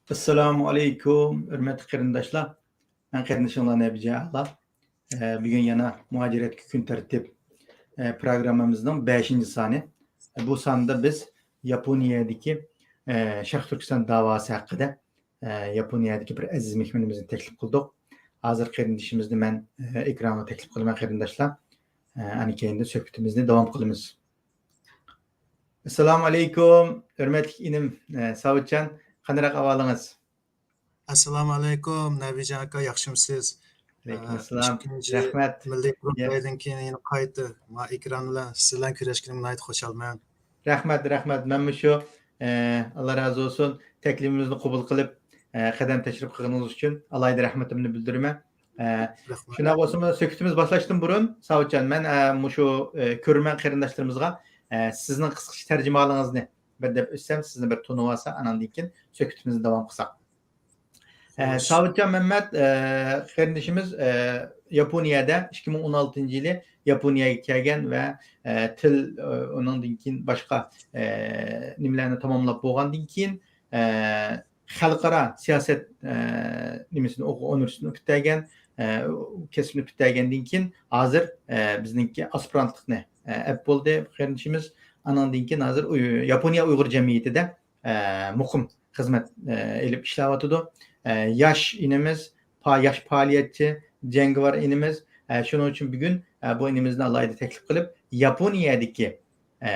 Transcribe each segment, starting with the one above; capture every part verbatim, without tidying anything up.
ئەسسالامۇ ئەلەيكۇم، ھۆرمەتلىك قېرىنداشلار. مەن قېرىندىشىڭلار نەبىجان ئالا. ئە، بۈگۈن يەنە مۇھاجىرەتكە كۈن تەرتىپ، ئە، پروگراممىمىزنىڭ بەشىنچى سانى. ئە، بۇ ساندا بىز ياپونىيەدىكى، ئە، شەرقىي تۈركىستان داۋاسى ھەققىدە، ئە، ياپونىيەدىكى بىر ئەزىز مېھمىنىمىزنى تەكلىپ قىلدۇق. ھازىر قېرىندىشىمىزنى مەن، ئە، ئېكرانغا تەكلىپ قىلىمەن، قېرىنداشلار. ئە، ئاندىن كېيىن سۆھبىتىمىزنى داۋام قىلىمىز. ئەسسالامۇ ئەلەيكۇم، ھۆرمەتلىك ئىنىم، ئە، ساۋۇتجان، قانداق ئەھۋالىڭىز؟ ئەسسالامۇ ئەلەيكۇم، نەبىجان ئاكا، ياخشىمۇسىز؟ ئەلەيكۇم ئەسسالام. ئىككىنچى رەھمەت. مىللىي قۇرۇلتايدىن كېيىن يەنە قايتا ما ئېكران بىلەن سىز بىلەن كۆرۈشكىنىمگە ناھايىتى خۇشالمەن. رەھمەت، رەھمەت. مەنمۇ شۇ، ئە، ئاللا رازى بولسۇن، تەكلىپىمىزنى قوبۇل قىلىپ، ئە، قەدەم تەشرىپ قىلغىنىڭىز ئۈچۈن ئالاھىدە رەھمىتىمنى بىلدۈرىمەن. ئە، رەھمەت. شۇنداق بولسىمۇ، سۆھبىتىمىز باشلاشتىن بۇرۇن، ساۋۇتجان، مەن، ئە، مۇشۇ، ئە، كۆرۈرمەن قېرىنداشلىرىمىزغا، ئە، سىزنىڭ قىسقىچە تەرجىمىھالىڭىزنى بىر دەپ ئۆتسەم، سىزنى بىر تونۇۋالسا، ئاناندىن كېيىن سۆھبىتىمىزنى داۋام قىلساق. ئە، خوش. ساۋۇتجان مەمەت، ئە، قېرىندىشىمىز، ئە، ياپونىيەدە ئىككى مىڭ ئون ئالتىنچى يىلى ياپونىيەگە كەلگەن ۋە، ئە، تىل، ئە، ئۇنىڭدىن كېيىن باشقا، ئە، نېمىلەرنى تاماملاپ بولغاندىن كېيىن، ئە، خەلقئارا سىياسەت، ئە، نېمىسىنى ئوقۇ-، ئۇنىۋېرسىتېتىنى پۈتتۈرگەن، ئە، كەسپىنى پۈتتۈرگەندىن كېيىن ھازىر، ئە، بىزنىڭكى ئاسپىرانتلىقنى، ئە، ئەپ بولدى قېرىندىشىمىز. ئانىڭدىن كېيىن ھازىر ئۇ-، ياپونىيە ئۇيغۇر جەمئىيىتىدە، ئە، مۇقىم خىزمەت، ئە، ئېلىپ ئىشلەۋاتىدۇ. ئە، ياش ئىنىمىز، پا-، ياش پائالىيەتچى، جەڭگىۋار ئىنىمىز. ئە، شۇنىڭ ئۈچۈن بۈگۈن، ئە، بۇ ئىنىمىزنى ئالاھىدە تەكلىپ قىلىپ، ياپونىيەدىكى، ئە،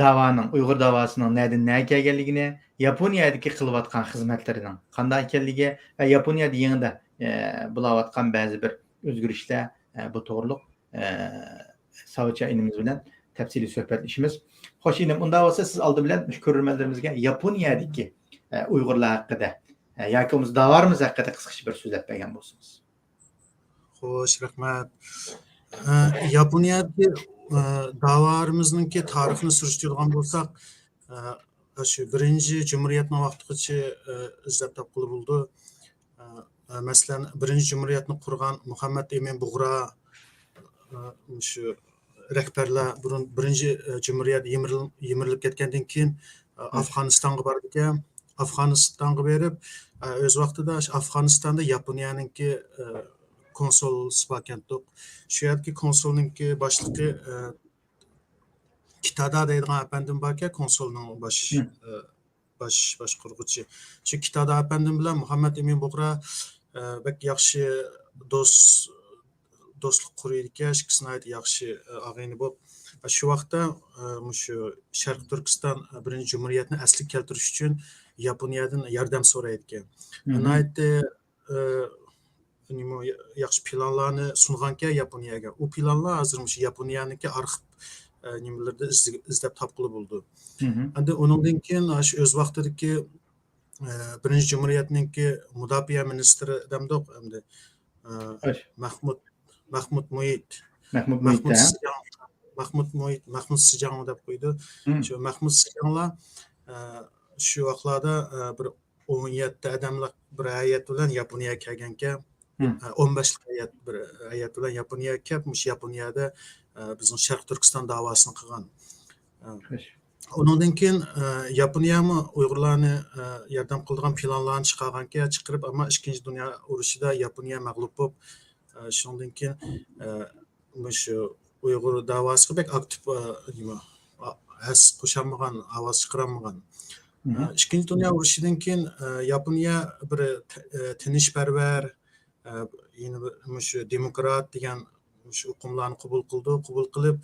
داۋانىڭ، ئۇيغۇر داۋاسىنىڭ نەدىن نەگە كەلگەنلىكىنى، ياپونىيەدىكى قىلىۋاتقان خىزمەتلىرىنىڭ قانداق ئىكەنلىكى ۋە ياپونىيەدە يېڭىدا، ئە، بولاۋاتقان بەزى بىر ئۆزگىرىشلەر، ئە، بۇ توغرۇلۇق، ئە، ساۋۇتجان ئىنىمىز بىلەن تەپسىلىي سۆھبەتلىشىمىز. خوش، ئىنىم، ئۇنداق بولسا سىز ئالدى بىلەن مۇشۇ كۆرۈرمەنلىرىمىزگە ياپونىيەدىكى، ئە، ئۇيغۇرلار ھەققىدە، ئە، ياكى بولمىسا داۋارىمىز ھەققىدە قىسقىچە بىر سۆزلەپ بەرگەن بولسىڭىز. خوش، رەھمەت. ئە، ياپونىيەدىكى، ئە، داۋارىمىزنىڭكى تارىخىنى سۈرۈشتۈرىدىغان بولساق، ئە، شۇ بىرىنچى جۇمھۇرىيەتنىڭ ۋاقتىغىچە، ئە، ئىزدەپ تاپقىلى بولىدۇ. ئە، ئە، مەسىلەن، بىرىنچى جۇمھۇرىيەتنى قۇرغان مۇھەممەد ئىمىن بۇغرا، ئە، مۇشۇ رەھبەرلەر بۇرۇن بىرىنچى، ئە، جۇمھۇرىيەت يىمىرىل-، يىمىرىلىپ كەتكەندىن كېيىن، ئە، ئافغانىستانغا بارىدىكەن. ئافغانىستانغا بېرىپ، ئە، ئۆز ۋاقتىدا شۇ ئافغانىستاندا ياپونىيەنىڭكى، ئە، كونسۇلى باركەنتۇق. شۇ يەردىكى كونسۇلنىڭكى باشلىقى، ئە، كىتادا دەيدىغان ئەپەندىم باركەن، كونسۇلنىڭ باش، ئە، باش باشقۇرغۇچى. شۇ كىتادا ئەپەندىم بىلەن مۇھەممەد ئىمىن بۇغرا، ئە، بەك ياخشى دوست، دوستلۇق قۇرۇيدىكەن، ئىككىسى ناھايىتى ياخشى، ئە، ئاغىنە بولۇپ. شۇ ۋاقىتتا، ئە، مۇشۇ شەرقىي تۈركىستان، ئە، بىرىنچى جۇمھۇرىيەتنى ئەسلىگە كەلتۈرۈش ئۈچۈن ياپونىيەدىن ياردەم سورايدىكەن. ناھايىتى، ئە، نېمە، يا-، ياخشى پىلانلارنى سۇنغانكەن ياپونىيەگە. ئۇ پىلانلار ھازىر مۇشۇ ياپونىيەنىڭكى ئارخىپ، ئە، نېمىلىرىدە ئىز-، ئىزدەپ تاپقىلى بولىدۇ. ئەمدى ئۇنىڭدىن كېيىن، ئاشۇ ئۆز ۋاقتىدىكى، ئە، بىرىنچى جۇمھۇرىيەتنىڭكى مۇداپىئە مىنىستىرى دەمدۇق، ئەمدى، ئە، مەھمۇد، مەھمۇد مۇھىت. مەھمۇد مۇھىت، مەھمۇد سىجاڭ، مەھمۇد مۇھىت، مەھمۇد سىجاڭ دەپ قويىدۇ. شۇ مەھمۇد سىجاڭلار، ئە، شۇ ۋاقىتلاردا، ئە، بىر ئون يەتتە ئادەملىك بىر ھەيئەت بىلەن ياپونىيەگە كەلگەنكەن. ئە، ئون بەشلىك ھەيئەت، بىر ھەيئەت بىلەن ياپونىيەگە كەپ، مۇشۇ ياپونىيەدە، ئە، بىزنىڭ شەرقىي تۈركىستان داۋاسىنى قىلغان. ئە، ئۇنىڭدىن كېيىن، ئە، ياپونىيەمۇ ئۇيغۇرلارنى، ئە، ياردەم قىلىدىغان پىلانلارنى چىقارغانكەن، چىقىرىپ، ئەمما ئىككىنچى دۇنيا ئۇرۇشىدا ياپونىيە مەغلۇپ بولۇپ، ئە، شۇنىڭدىن كېيىن، ئە، مۇشۇ ئۇيغۇر داۋاسىغا بەك ئاكتىپ، ئە، نېمە، ئا-، ھەس قوشالمىغان، ئاۋاز چىقىرالمىغان. ئە، ئىككىنچى دۇنيا ئۇرۇشىدىن كېيىن، ئە، ياپونىيە بىر ت-، ئە، تىنچپەرۋەر، ئە، يەنە بىر مۇشۇ دېموكرات دېگەن مۇشۇ ئۇقۇملارنى قوبۇل قىلدى. قوبۇل قىلىپ،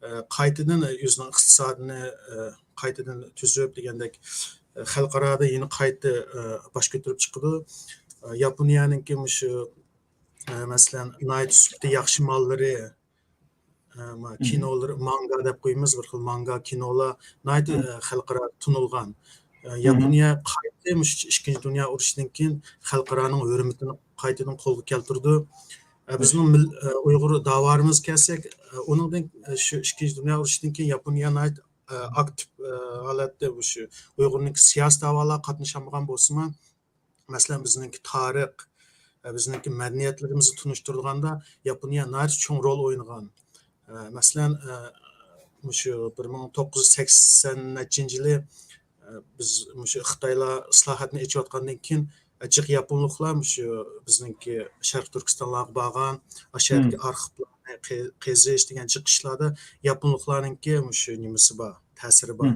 ئە، قايتىدىن ئۆزىنىڭ ئىقتىسادىنى، ئە، قايتىدىن تۈزۈپ دېگەندەك، ئە، خەلقئارادا يەنە قايتا، ئە، باش كۆتۈرۈپ چىقىدۇ. ئە، ياپونىيەنىڭكى مۇشۇ، ئە، مەسىلەن، ناھايىتى سۈپىتى ياخشى ماللىرى، ئە، ما-، كىنولىرى، مانگا دەپ قويىمىز، بىر خىل مانگا كىنولار ناھايىتى، ئە، خەلقئارا تونۇلغان. ئە، ياپونىيە قايتا مۇشۇ ئىككىنچى دۇنيا ئۇرۇشىدىن كېيىن خەلقئارانىڭ ھۆرمىتىنى قايتىدىن قولغا كەلتۈردى. ئە، بىزنىڭ مىل-، ئە، ئۇيغۇر داۋارىمىزغا كەلسەك، ئە، ئۇنىڭدىن، ئە، شۇ ئىككىنچى دۇنيا ئۇرۇشىدىن كېيىن ياپونىيە ناھايىتى، ئە، ئاكتىپ، ئە، ھالەتتە مۇشۇ ئۇيغۇرنىڭكى سىياسىي داۋالارغا قاتنىشالمىغان بولسىمۇ، مەسىلەن، بىزنىڭكى تارىخ، ئە، بىزنىڭكى مەدەنىيەتلىرىمىزنى تونۇشتۇرىدىغاندا ياپونىيە ناھايىتى چوڭ رول ئوينىغان. ئە، مەسىلەن، ئە، مۇشۇ بىر مىڭ توققۇز يۈز سەكسەن نەچچىنچى يىلى، ئە، بىز مۇشۇ خىتايلار ئىسلاھاتنى ئېچىۋاتقاندىن كېيىن، جىق ياپونلۇقلار مۇشۇ بىزنىڭكى شەرقىي تۈركىستانلارغا بارغان، ئاشۇ يەردىكى ئارخىپلارنى قې-، قېزىش دېگەن جىق ئىشلاردا ياپونلۇقلارنىڭكى مۇشۇ نېمىسى بار، تەسىرى بار.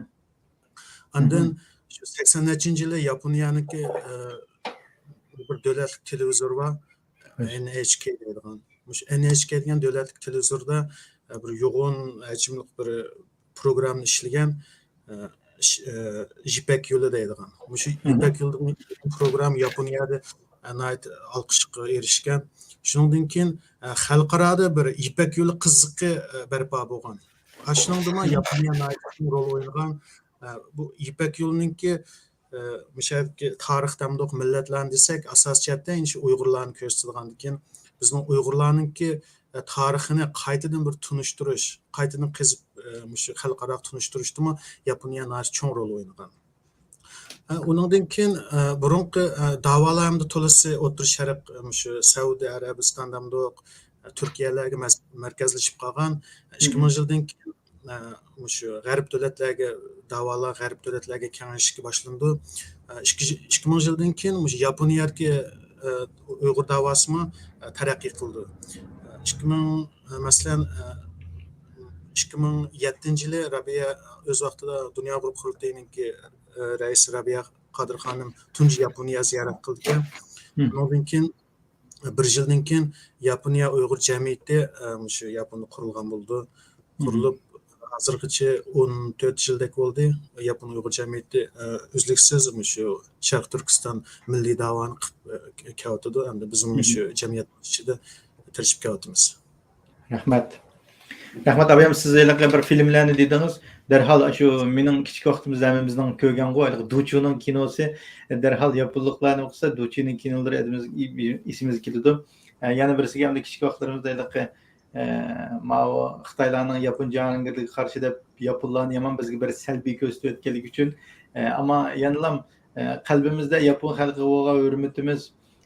ئاندىن شۇ سەكسەن نەچچىنچى يىلى ياپونىيەنىڭكى، ئە، بىر دۆلەتلىك تېلېۋىزور بار. ئېن ئېيچ كېي دەيدىغان. مۇشۇ ئېن ئېيچ كېي دېگەن دۆلەتلىك تېلېۋىزوردا، ئە، بىر يوغان ھەجىملىك بىر پروگرامما ئىشلىگەن، ئە، ئىش-، ئە، يىپەك يولى دەيدىغان. مۇشۇ يىپەك يولى پروگرامما ياپونىيەدە، ئە، ناھايىتى ئالقىشقا ئېرىشكەن. شۇنىڭدىن كېيىن، ئە، خەلقئارادا بىر يىپەك يولى قىزىقى، ئە، بەرپا بولغان. ئاشۇنىڭدىمۇ ياپونىيە ناھايىتى چوڭ رول ئوينىغان. ئە، بۇ يىپەك يولىنىڭكى، ئە، مۇشۇ يەردىكى تارىخ دەمدۇق مىللەتلەرنى دېسەك، ئاساسىي جەھەتتە ئېنى شۇ ئۇيغۇرلارنى كۆرسىتىدىغاندىكىن، بىزنىڭ ئۇيغۇرلارنىڭكى، ئە، تارىخىنى قايتىدىن بىر تونۇشتۇرۇش، قايتىدىن قېزىپ، ئە، مۇشۇ خەلقئاراغا تونۇشتۇرۇشتىمۇ ياپونىيە ناھايىتى چوڭ رول ئوينىغان. ئە، ئۇنىڭدىن كېيىن، ئە، بۇرۇنقى، ئە، داۋالار ھەمدە تولىسى ئوتتۇرا شەرق، ئە، مۇشۇ سەئۇدى ئەرەبىستان دەمدۇق، ئە، تۈركىيەلەرگە مەس-، مەركەزلىشىپ قالغان. ئىككى مىڭىنچى يىلدىن كېيىن، ئە، مۇشۇ غەرب دۆلەتلەرگە داۋالار، غەرب دۆلەتلەرگە كېڭىيىشكە باشلىنىدۇ. ئە، ئىككى، ئىككى مىڭىنچى يىلدىن كېيىن مۇشۇ ياپونىيەدىكى، ئە، ئۇيغۇر داۋاسىمۇ، ئە، تەرەققىي قىلىدۇ. ئە، ئىككى مىڭ، ئە، مەسىلەن، ئە، ئىككى مىڭ يەتتىنچى يىلى رابىيە ئۆز ۋاقتىدا دۇنيا ئۇيغۇر قۇرۇلتىيىنىڭكى، ئە، رەئىسى رابىيە قادىر خانىم تۇنجى ياپونىيە زىيارەت قىلىدىكەن. ئۇنىڭدىن كېيىن، بىر يىلدىن كېيىن ياپونىيە ئۇيغۇر جەمئىيىتى، ئە، مۇشۇ ياپوندا قۇرۇلغان بولىدۇ. قۇرۇلۇپ ھازىرغىچە ئون تۆت يىلدەك بولدى. ياپون ئۇيغۇر جەمئىيىتى، ئە، ئۈزلۈكسىز مۇشۇ شەرقىي تۈركىستان مىللىي داۋانى قىپ-، ئە، كېلىۋاتىدۇ. ئەمدى بىزمۇ مۇشۇ جەمئىيەت ئىچىدە تىرىشىپ كېلىۋاتىمىز. رەھمەت. رەھمەت، ئابايام، سىز ھېلىقى بىر فىلىملەرنى دېدىڭىز. دەرھال شۇ مېنىڭ كىچىك ۋاقتىمىزدا ھەممىمىزنىڭ كۆرگەنغۇ، ھېلىقى دوچۇنىڭ كىنوسى. دەرھال ياپونلۇقلارنى ئوقۇسا، دوچۇنىڭ كىنولىرى ئېسىمىزگە كېلىدۇ. ئە، يەنە بىرسىگە ئەمدى كىچىك ۋاقىتلىرىمىزدا ھېلىقى، ئە، ماۋۇ خىتايلارنىڭ ياپون جاھانگىرلىكىگە قارشى دەپ ياپونلارنى يامان بىزگە بىر سەلبىي كۆرسىتىۋەتكەنلىكى ئۈچۈن، ئە، ئەمما يەنىلام، ئە، قەلبىمىزدە ياپون خەلقىگە بولغان ھۆرمىتىمىز،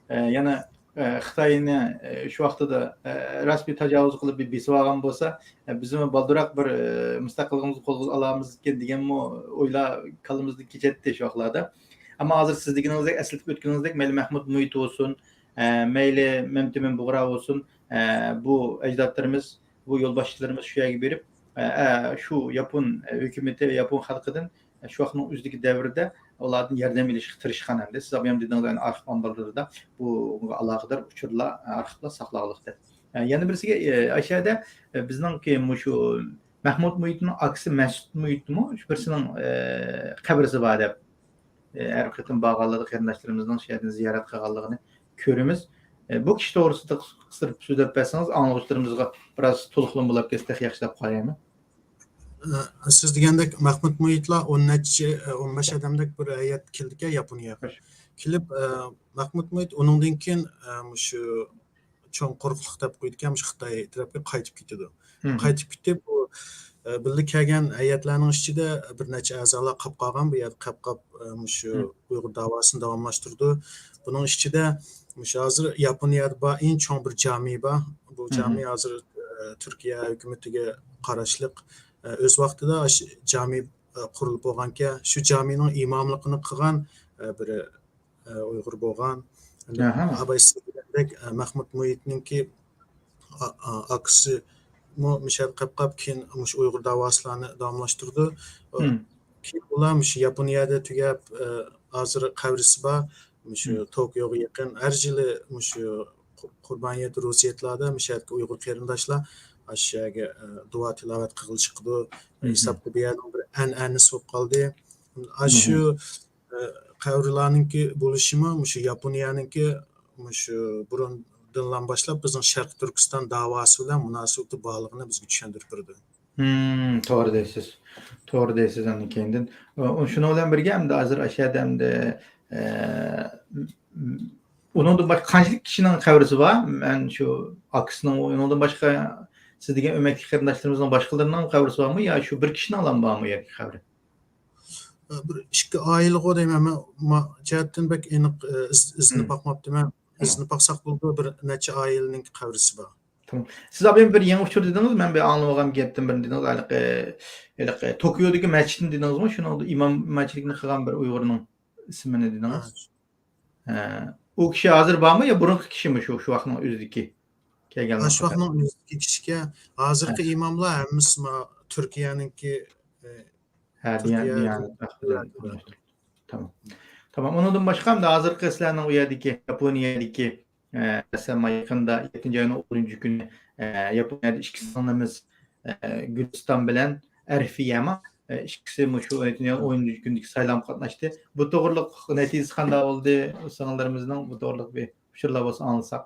ئە، يەنە، ئە، خىتاينى، ئە، شۇ ۋاقتىدا، ئە، راست بىر تاجاۋۇز قىلىپ بىر بېسىۋالغان بولسا، ئە، بىزمۇ بالدۇراق بىر، ئە، مۇستەقىللىقىمىزنى قولغا ئالارمىز ئىكەن دېگەنمۇ ئويلار كاللىمىزدىن كېچەتتى شۇ ۋاقىتلاردا. ئەمما ھازىر سىز دېگىنىڭىزدەك، ئەسلىتىپ ئۆتكىنىڭىزدەك، مەيلى مەھمۇت مۇھىت بولسۇن، ئە، مەيلى مەمتىمىن بۇغرا بولسۇن، ئە، بۇ ئەجدادلىرىمىز، بۇ يولباشچىلىرىمىز شۇ يەرگە بېرىپ، ئە، ئە، شۇ ياپون، ئە، ھۆكۈمىتى، ياپون خەلقىدىن، ئە، شۇ ۋاقىتنىڭ ئۆزىدىكى دەۋردە ئۇلاردىن ياردەم ئېلىشقا تىرىشقان ئەمدى. سىز ئابايام دېدىڭىز، يەنى ئارخىپ ئامبارلىرىدا بۇغا ئالاقىدار ئۇچۇرلار، ئە، ئارخىپلار ساقلانلىق دەپ. ئە، يەنە بىرسىگە، ئە، ئاشۇ يەردە، ئە، بىزنىڭكى مۇشۇ مەھمۇت مۇھىتنىڭ ئاكىسى مەسۇت مۇھىتمۇ شۇ بىرسىنىڭ، ئە، قەبرىسى بار دەپ، ئە، ھەر قېتىم بارغانلاردا قېرىنداشلىرىمىزنىڭ شۇ يەردىن زىيارەت قىلغانلىقىنى كۆرىمىز. ئە، بۇ كىشى توغرىسىدا قىستۇرۇپ سۆزلەپ بەرسىڭىز، ئاڭلىغۇچىلىرىمىزغا بىراز تولۇقلىما بولاپ كەتسە تېخى ياخشى دەپ قارايمەن. ئە، سىز دېگەندەك مەھمۇت مۇھىتلار ئون نەچچە، ئە، ئون بەش ئادەمدەك بىر ھەيئەت كېلىدىكەن ياپونىيەگە. كېلىپ، ئە، مەھمۇت مۇھىت ئۇنىڭدىن كېيىن، ئە، مۇشۇ چوڭ قۇرۇقلۇق دەپ قويىدىكەن، مۇشۇ خىتاي تەرەپكە قايتىپ كېتىدۇ. قايتىپ كېتىپ، بۇ، ئە، بىللە كەلگەن ھەيئەتلەرنىڭ ئىچىدە بىر نەچچە ئەزالار قاپ قالغان، بۇ يەردە قاپ قاپ، ئە، مۇشۇ ئۇيغۇر داۋاسىنى داۋاملاشتۇرىدۇ. بۇنىڭ ئىچىدە مۇشۇ ھازىر ياپونىيەدە بار ئەڭ چوڭ بىر جامى بار. بۇ جامى ھازىر، ئە، تۈركىيە ھۆكۈمىتىگە قاراشلىق. ئە، ئۆز ۋاقتىدا ئاشۇ جامى، ئە، قۇرۇلۇپ بولغانكەن. شۇ جامىنىڭ ئىماملىقىنى قىلغان، ئە، بىر ئە، ئۇيغۇر بولغان. ئەمدى ئاباي سىز دېگەندەك، ئە، مەھمۇت مۇھىتنىڭكى ئا-، ئا-، ئاكىسىمۇ مۇشۇ يەردە قېلىپ قاپ، كېيىن مۇشۇ ئۇيغۇر داۋاسىلارنى داۋاملاشتۇرىدۇ. ئۇ، كېيىن ئۇلار مۇشۇ ياپونىيەدە تۈگەپ، ئە، ھازىر قەبرىسى بار. مۇشۇ توكيوغا يېقىن. ھەر يىلى مۇشۇ قۇ-، قۇربان ھېيت، روزا ھېيتلاردا مۇشۇ يەردىكى ئۇيغۇر قېرىنداشلار ئاشۇ يەرگە، ئە، دۇئا تىلاۋەت قىلغىلى چىقىدۇ. ھېسابتا بۇ يەرنىڭ بىر ئەنئەنىسى بولۇپ قالدى. ئاشۇ ئە، قەبرىلەرنىڭكى بولۇشىمۇ مۇشۇ ياپونىيەنىڭكى مۇشۇ بۇرۇندىنلا باشلاپ بىزنىڭ شەرقىي تۈركىستان داۋاسى بىلەن مۇناسىۋىتى بارلىقىنى بىزگە چۈشەندۈرۈپ بېرىدۇ. ھىم، توغرا دەيسىز. توغرا دەيسىز ئاندىن كېيىندىن. ئۇ، شۇنىڭ بىلەن بىرگە ئەمدى ھازىر ئاشۇ يەردە ئەمدى، ئە، ئۇنىڭدىن باشقا قانچىلىك كىشىنىڭ قەبرىسى بار؟ مەن شۇ ئاكىسىنىڭ، ئۇنىڭدىن باشقا سىز دېگەن ئۆمەكتىكى قېرىنداشلىرىمىزنىڭ باشقىلىرىنىڭ قەبرىسى بارمۇ يا شۇ بىر كىشىنىڭلا بارمۇ يەرلىك قەبرى؟ بىر ئىككى ئائىلىغۇ دەيمەن، مەن ما-، جەھەتتىن بەك ئېنىق، ئىز-، ئىزدىنىپ باقماپتىمەن. ئىزدىنىپ باقساق بولىدۇ، بىر نەچچە ئائىلىنىڭ قەبرىسى بار. تامام. سىز ئابايام بىر يېڭى ئۇچۇر دېدىڭىز، مەن بىر ئاڭلىمىغان گەپتىن بىرنى دېدىڭىز، ھېلىقى، ھېلىقى توكيودىكى مەسچىتنى دېدىڭىزمۇ؟ شۇنىڭدا ئىمامچىلىكنى قىلغان بىر ئۇيغۇرنىڭ ئىسمىنى دېدىڭىز. ھە. ھە. ئۇ كىشى ھازىر بارمۇ يا بۇرۇنقى كىشىمۇ شۇ، شۇ ۋاقىتنىڭ ئۆزىدىكى كەلگەن؟ ھە، شۇ ۋاقىتنىڭ ئۆزىدىكى كىشىكەن. ھازىرقى ھە. ئىماملار ھەممىسى ما تۈركىيەنىڭكى، ئە، ھە، دىيان-، تۈركىيە دىيانەت ئەھلىدىن تامام. تامام. ئۇنىڭدىن باشقا، ئەمدى ھازىرقى سىلەرنىڭ ئۇ يەردىكى، ياپونىيەدىكى، ئە، مەسىلەن، يېقىندا يەتتىنچى ئاينىڭ ئونىنچى كۈنى، ئە، ياپونىيەدە ئىككى سىڭلىمىز، ئە، گۈلىستان بىلەن ئەرفىيەما، ئە، ئىككىسى مۇشۇ يەتتىنچى ئاينىڭ ئونىنچى كۈنىدىكى سايلامغا قاتناشتى. بۇ توغرىلىق نەتىجىسى قانداق بولدى؟ سىڭىللىرىمىزنىڭ بۇ توغرىلىق بىر ئۇچۇرلار بولسا ئاڭلىساق.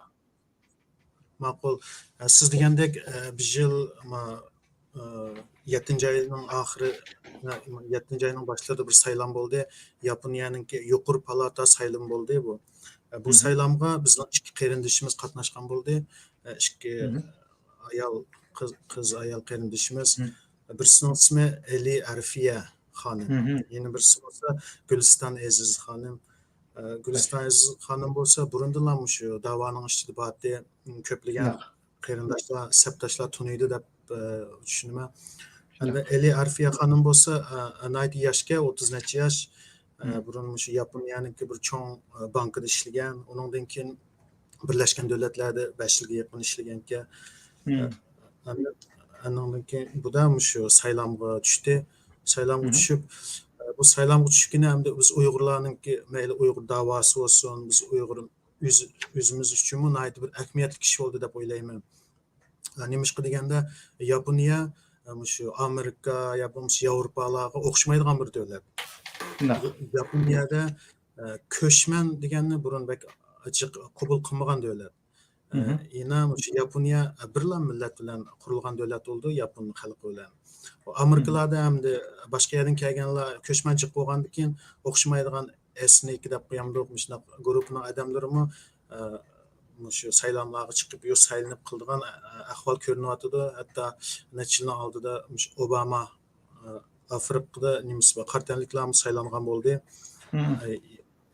ماقۇل. ئە، سىز دېگەندەك، ئە، بىر يىل، ما-، ئە، يەتتىنچى ئاينىڭ ئاخىرى، ئە، يەتتىنچى ئاينىڭ باشلىرىدا بىر سايلام بولدى. ياپونىيەنىڭكى يۇقىرى پالاتا سايلىمى بولدى بۇ. ئە، بۇ مم. سايلامغا بىزنىڭ ئىككى قېرىندىشىمىز قاتناشقان بولدى. ئە، ئىككى مم. ئايال، قىز، قىز ئايال قېرىندىشىمىز. مم. بىرسىنىڭ ئىسمى ئەلى ئەرفىيە خانىم. مم. يەنە بىرسى بولسا گۈلىستان ئەزىز خانىم. ئە، گۈلىستان ئەزىز خانىم بولسا بۇرۇندىنلا مۇشۇ داۋانىڭ ئىچىدە بارتى. كۆپلىگەن قېرىنداشلار، سەپداشلار تونۇيدۇ دەپ، ئە، چۈشىنىمەن. ئەمدى ئەلى ئەرفىيە خانىم بولسا، ئە، ناھايىتى ياشكەن، ئوتتۇز نەچچە ياش. ئە، مم. بۇرۇن مۇشۇ ياپونىيەنىڭكى بىر چوڭ، ئە، بانكىدا ئىشلىگەن. ئۇنىڭدىن كېيىن بىرلەشكەن دۆلەتلەردە بەش يىلغا يېقىن ئىشلىگەنكەن. مم. ئە، ئەمدى ئانىڭدىن كېيىن بۇ دا مۇشۇ سايلامغا چۈشتى. سايلامغا مم. چۈشۈپ، ئە، بۇ سايلامغا چۈشكىنى ئەمدى بىز ئۇيغۇرلارنىڭكى مەيلى ئۇيغۇر داۋاسى بولسۇن، بىز ئۇيغۇر ئۆز-، ئۆزىمىز ئۈچۈنمۇ ناھايىتى بىر ئەھمىيەتلىك ئىش بولدى دەپ ئويلايمەن. ئە، نېمىشقا دېگەندە، ياپونىيە، ئە، مۇشۇ ئامېرىكا يا بولمىسا ياۋروپالارغا ئوخشىمايدىغان بىر دۆلەت. شۇنداق. ياپونىيەدە، ئە، كۆچمەن دېگەننى بۇرۇن بەك جىق قوبۇل قىلمىغان دۆلەت. ئە، مم. يەنە مۇشۇ ياپونىيە، ئە، بىرلا مىللەت بىلەن قۇرۇلغان دۆلەت بولىدۇ، ياپون خەلقى بىلەن. ئامېرىكىلاردا ھەمدە باشقا يەردىن كەلگەنلەر كۆچمەن جىق بولغاندىن كېيىن ئوخشىمايدىغان ئېتنىك دەپ قويامدۇق، مۇشۇنداق گۇرۇپپىنىڭ ئادەملىرىمۇ، ئە، مۇشۇ سايلاملارغا چىقىپ، يۇ-، سايلىنىپ قىلىدىغان، ئە، ئەھۋال كۆرۈنۈۋاتىدۇ. ھەتتا نەچچە يىلنىڭ ئالدىدا مۇشۇ ئوباما، ئە، ئافرىقىدا نېمىسى بار، قارا تەنلىكلەرمۇ سايلانغان بولدى. مم. ئە،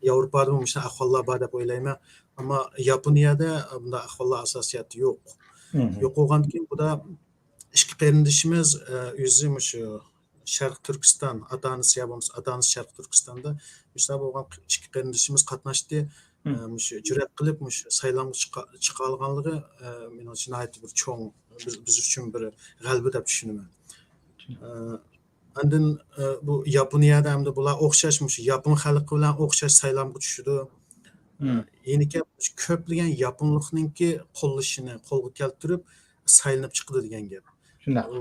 ياۋروپادىمۇ مۇشۇنداق ئەھۋاللار بار دەپ ئويلايمەن. ئەمما ياپونىيەدە، ئە، بۇنداق ئەھۋاللار ئاساسىيەتتە يوق. مم. يوق بولغاندىكىن، بۇدا ئىككى قېرىندىشىمىز، ئە، ئۆزى مۇشۇ شەرقىي تۈركىستان ئاتا-ئانىسى يا بولمىسا ئاتا-ئانىسى شەرقىي تۈركىستاندا مۇشۇنداق بولغان ئىككى قېرىندىشىمىز قاتناشتى. مم. ئە، مۇشۇ جۈرئەت قىلىپ مۇشۇ سايلامغا چىقا-، چىقالىغانلىقى، ئە، مېنىڭچە ناھايىتى بىر چوڭ، بىز، بىز ئۈچۈن بىر غەلىبە دەپ چۈشىنىمەن. ئە، ئاندىن، ئە، بۇ ياپونىيەدە ئەمدى بۇلار ئوخشاش، مۇشۇ ياپون خەلقى بىلەن ئوخشاش سايلامغا چۈشىدۇ. ئە، مم. يەنىكى كۆپلىگەن ياپونلۇقنىڭكى قوللىشىنى قولغا كەلتۈرۈپ سايلىنىپ چىقىدۇ دېگەن گەپ. شۇنداق. ئۇ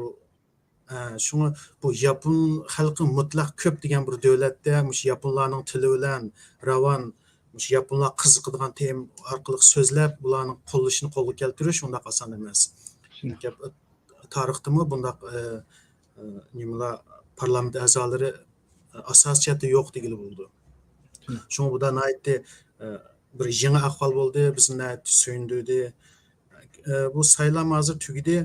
ئە، شۇڭا بۇ ياپون خەلقى مۇتلەق كۆپ دېگەن بىر دۆلەتتە مۇشۇ ياپونلارنىڭ تىلى بىلەن راۋان، مۇشۇ ياپونلار قىزىقىدىغان تېما ئارقىلىق سۆزلەپ، بۇلارنىڭ قوللىشىنى قولغا كەلتۈرۈش ئۇنداق ئاسان ئەمەس. شۇنداق. گەپ، تارىختىمۇ بۇنداق، ئە، ئە، نېمىلەر، پارلامېنت ئەزالىرى، ئە، ئاساسىي جەھەتتە يوق دېگىلى بولىدۇ. شۇنداق. شۇڭا بۇدا ناھايىتى، ئە، بىر يېڭى ئەھۋال بولدى، بىزنى ناھايىتى سۆيۈندۈردى. ئە، بۇ سايلام ھازىر تۈگىدى.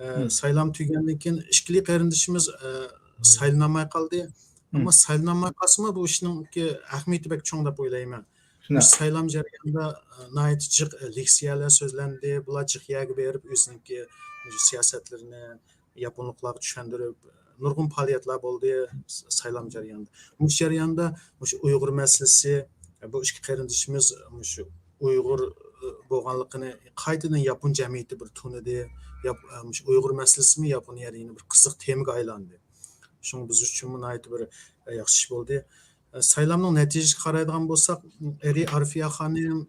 ئە، مم. سايلام تۈگىگەندىن كېيىن ئىككىلى قېرىندىشىمىز، ئە، مم. سايلىنالماي قالدى. مم. ئەمما سايلىنالماي قالسىمۇ، بۇ ئىشنىڭكى ئەھمىيىتى بەك چوڭ دەپ ئويلايمەن. شۇنداق. مۇشۇ سايلام جەريانىدا، ئە، ناھايىتى جىق، ئە، لېكسىيەلەر سۆزلەندى. بۇلار جىق يەرگە بېرىپ، ئۆزىنىڭكى مۇشۇ سىياسەتلىرىنى ياپونلۇقلارغا چۈشەندۈرۈپ، نۇرغۇن پائالىيەتلەر بولدى سايلام جەريانىدا. مۇشۇ جەرياندا مۇشۇ ئۇيغۇر مەسىلىسى، بۇ ئىككى قېرىندىشىمىز مۇشۇ ئۇيغۇر بولغانلىقىنى قايتىدىن ياپون جەمئىيىتى بىر تونۇدى. ياپ-، مۇشۇ ئۇيغۇر مەسىلىسىمۇ ياپونىيەدە يەنە بىر قىزىق تېمىغا ئايلاندى. شۇڭا بىز ئۈچۈنمۇ ناھايىتى بىر ياخشى ئىش بولدى. سايلامنىڭ نەتىجىسىگە قارايدىغان بولساق، ئەرى ئارفىيە خانىم،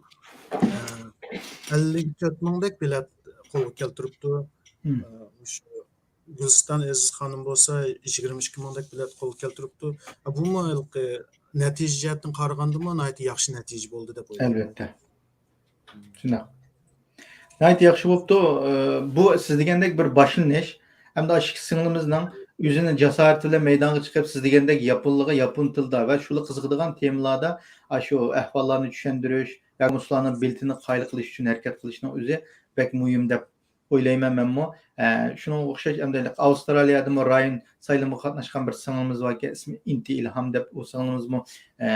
ئەللىك تۆت مىڭدەك بېلەت قولغا كەلتۈرۈپتۇ. مم. مۇشۇ گۈلىستان ئەزىز خانىم بولسا يىگىرمە ئىككى مىڭدەك بېلەت قولغا كەلتۈرۈپتۇ. بۇمۇ ھېلىقى نەتىجە جەھەتتىن قارىغاندىمۇ ناھايىتى ياخشى نەتىجە بولدى دەپ ئويلايمەن. ئەلۋەتتە. شۇنداق. ناھايىتى ياخشى بوپتۇ. ئى، بۇ سىز دېگەندەك بىر باشلىنىش. ئەمدى ئاشۇ ئىككى سىڭلىمىزنىڭ ئۆزىنىڭ جاسارىتى بىلەن مەيدانغا چىقىپ، سىز دېگەندەك ياپونلارغا ياپون تىلىدا ۋە شۇلا قىزىقىدىغان تېمىلاردا ئاشۇ ئەھۋاللارنى چۈشەندۈرۈش، ياكى مۇشۇلارنىڭ بېلىتىنى قايىل قىلىش ئۈچۈن ھەرىكەت قىلىشنىڭ ئۆزى بەك مۇھىم دەپ ئويلايمەن مەنمۇ. ئە، شۇنىڭغا ئوخشاش ئەمدى ئاۋسترالىيەدىمۇ رايون سايلىمىغا قاتناشقان بىر سىڭلىمىز باركەن، ئىسمى ئىنتى ئىلھام دەپ، ئۇ سىڭلىمىزمۇ، ئە،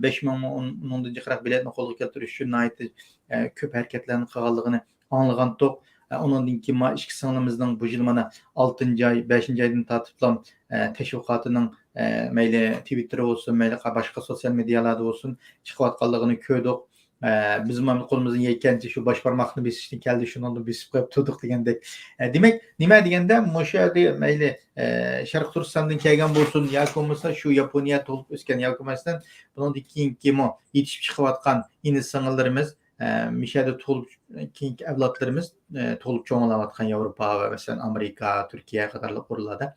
بەش مىڭمۇ، ئۇنىڭدىن جىقراق بېلەتنى قولغا كەلتۈرۈش ئۈچۈن ناھايىتى، ئە، كۆپ ھەرىكەتلەرنى قىلغانلىقىنى ئاڭلىغانتۇق. ئە، ئۇنىڭدىن كېيىن ما ئىككى سىڭلىمىزنىڭ بۇ يىل مانا ئالتىنچى ئاي، بەشىنچى ئايدىن تارتىپلا، ئە، تەشۋىقاتىنىڭ، ئە، مەيلى تىۋىتتېر بولسۇن، مەيلى قا-، باشقا سوتسىيال مېدىيالاردا بولسۇن، چىقىۋاتقانلىقىنى كۆردۇق. ئە، بىزمۇ قولىمىزدىن يەتكەنچە شۇ باش بارماقنى بېسىشتىن كەلدى، شۇنىڭدىن بېسىپ قويۇپ تۇردۇق دېگەندەك. ئە، دېمەك، نېمە دېگەندە، مۇشۇ يەردە مەيلى، ئە، شەرقىي تۈركىستاندىن كەلگەن بولسۇن ياكى بولمىسا شۇ ياپونىيە تۇغۇلۇپ ئۆسكەن ياكى مەسىلەن، بۇنىڭدىن كېيىنكىمۇ يېتىشىپ چىقىۋاتقان ئىنى-سىڭىللىرىمىز، ئە، مۇشۇ يەردە تۇغۇلۇپ، كېيىنكى ئەۋلادلىرىمىز، ئە، تۇغۇلۇپ چوڭىيىۋاتقان ياۋروپا ۋە مەسىلەن، ئامېرىكا، تۈركىيە قاتارلىق ئورۇنلاردا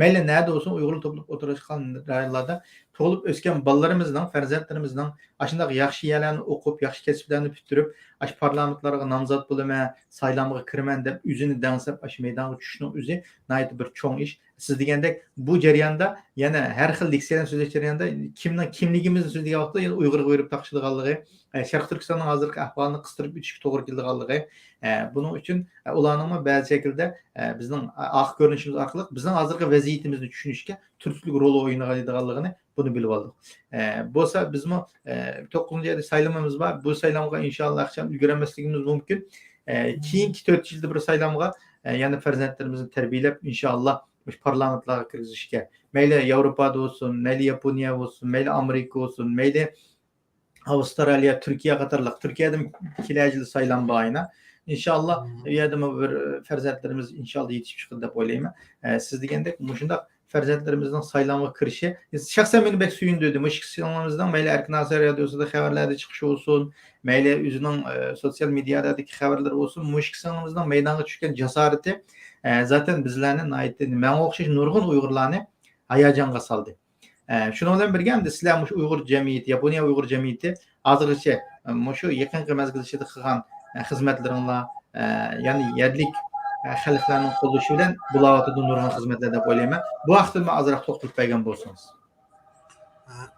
مەيلى نەدە بولسۇن، ئۇيغۇرلار توپلىنىپ ئولتۇرۇشقان رايونلاردا تۇغۇلۇپ ئۆسكەن بالىلىرىمىزنىڭ، پەرزەنتلىرىمىزنىڭ ئاشۇنداق ياخشى يەرلەرنى ئوقۇپ، ياخشى كەسىپلەرنى پۈتتۈرۈپ، ئاشۇ پارلامېنتلارغا نامزات بولىمەن، سايلامغا كىرىمەن دەپ ئۆزىنى دەڭسەپ، ئاشۇ مەيدانغا چۈشۈشنىڭ ئۆزى ناھايىتى بىر چوڭ ئىش. سىز دېگەندەك، بۇ جەرياندا يەنە ھەر خىل لېكسىيەلەرنى سۆزلەش جەريانىدا كىمنىڭ، كىملىكىمىزنى سۆزلىگەن ۋاقىتتا يەنە ئۇيغۇرغا بېرىپ تاقىشىدىغانلىقى، ئە، شەرقىي تۈركىستاننىڭ ھازىرقى ئەھۋالىنى قىستۇرۇپ ئۆتۈشكە توغرا كېلىدىغانلىقى، ئە، بۇنىڭ ئۈچۈن، ئە، ئۇلارنىڭمۇ بەزى شەكىلدە، ئە، بىزنىڭ ئارقا كۆرۈنۈشىمىز ئارقىلىق بىزنىڭ ھازىرقى ۋەزىيىتىمىزنى چۈشىنىشكە تۈرتكىلىك رول ئوينىغانلىقىنى بۇنى بىلىۋالدۇق. ئە، بولسا بىزمۇ، ئە، توققۇزىنچى ئايدا سايلىمىمىز بار. بۇ سايلامغا ئىنشاللا ھېچقاچان ئۈلگۈرەلمەسلىكىمىز مۇمكىن. ئە، كېيىنكى تۆت يىلدا بىر سايلامغا، ئە، يەنە پەرزەنتلىرىمىزنى تەربىيەلەپ، ئىنشاللا مۇشۇ پارلامېنتلارغا كىرگۈزۈشكە، مەيلى ياۋروپادا بولسۇن، مەيلى ياپونىيە بولسۇن، مەيلى ئامېرىكا بولسۇن، مەيلى ئاۋسترالىيە، تۈركىيە قاتارلىق، تۈركىيەدىمۇ كېلەر يىلى سايلام بار ئاينا. ئىنشاللا، ئۇ يەردىمۇ بىر پەرزەنتلىرىمىز ئىنشاللا يېتىشىپ چىقىدۇ دەپ ئويلايمەن. ئە، سىز دېگەندەك، مۇشۇنداق پەرزەنتلىرىمىزنىڭ سايلامغا كىرىشى شەخسەن مېنى بەك سۆيۈندۈردى. مۇشۇ ئىككى سىڭلىمىزنىڭ مەيلى ئەركىن ئاسىيا رادىيوسىدا خەۋەرلەردە چىقىشى بولسۇن، مەيلى ئۆزىنىڭ، ئە، سوتسىيال مېدىيادىكى خەۋەرلىرى بولسۇن، مۇشۇ ئىككى سىڭلىمىزنىڭ مەيدانغا چۈشكەن جاسارىتى، ئە، زاتەن بىزلەرنى ناھايىتى ماڭا ئوخشاش نۇرغۇن ئۇيغۇرلارنى ھاياجانغا سالدى. ئە، شۇنىڭ بىلەن بىرگە، ئەمدى سىلەر مۇشۇ ئۇيغۇر جەمئىيىتى، ياپونىيە ئۇيغۇر جەمئىيىتى ھازىرغىچە، ئە، مۇشۇ يېقىنقى مەزگىل ئىچىدە قىلغان، ئە، خىزمەتلىرىڭلار، ئە، يەنى يەرلىك، ئە، خەلقلەرنىڭ قوللىشى بىلەن بولاۋاتىدۇ نۇرغۇن خىزمەتلەر دەپ ئويلايمەن. بۇ ھەقتىمۇ ئازراق توختىلىپ بەرگەن بولسىڭىز. ئە،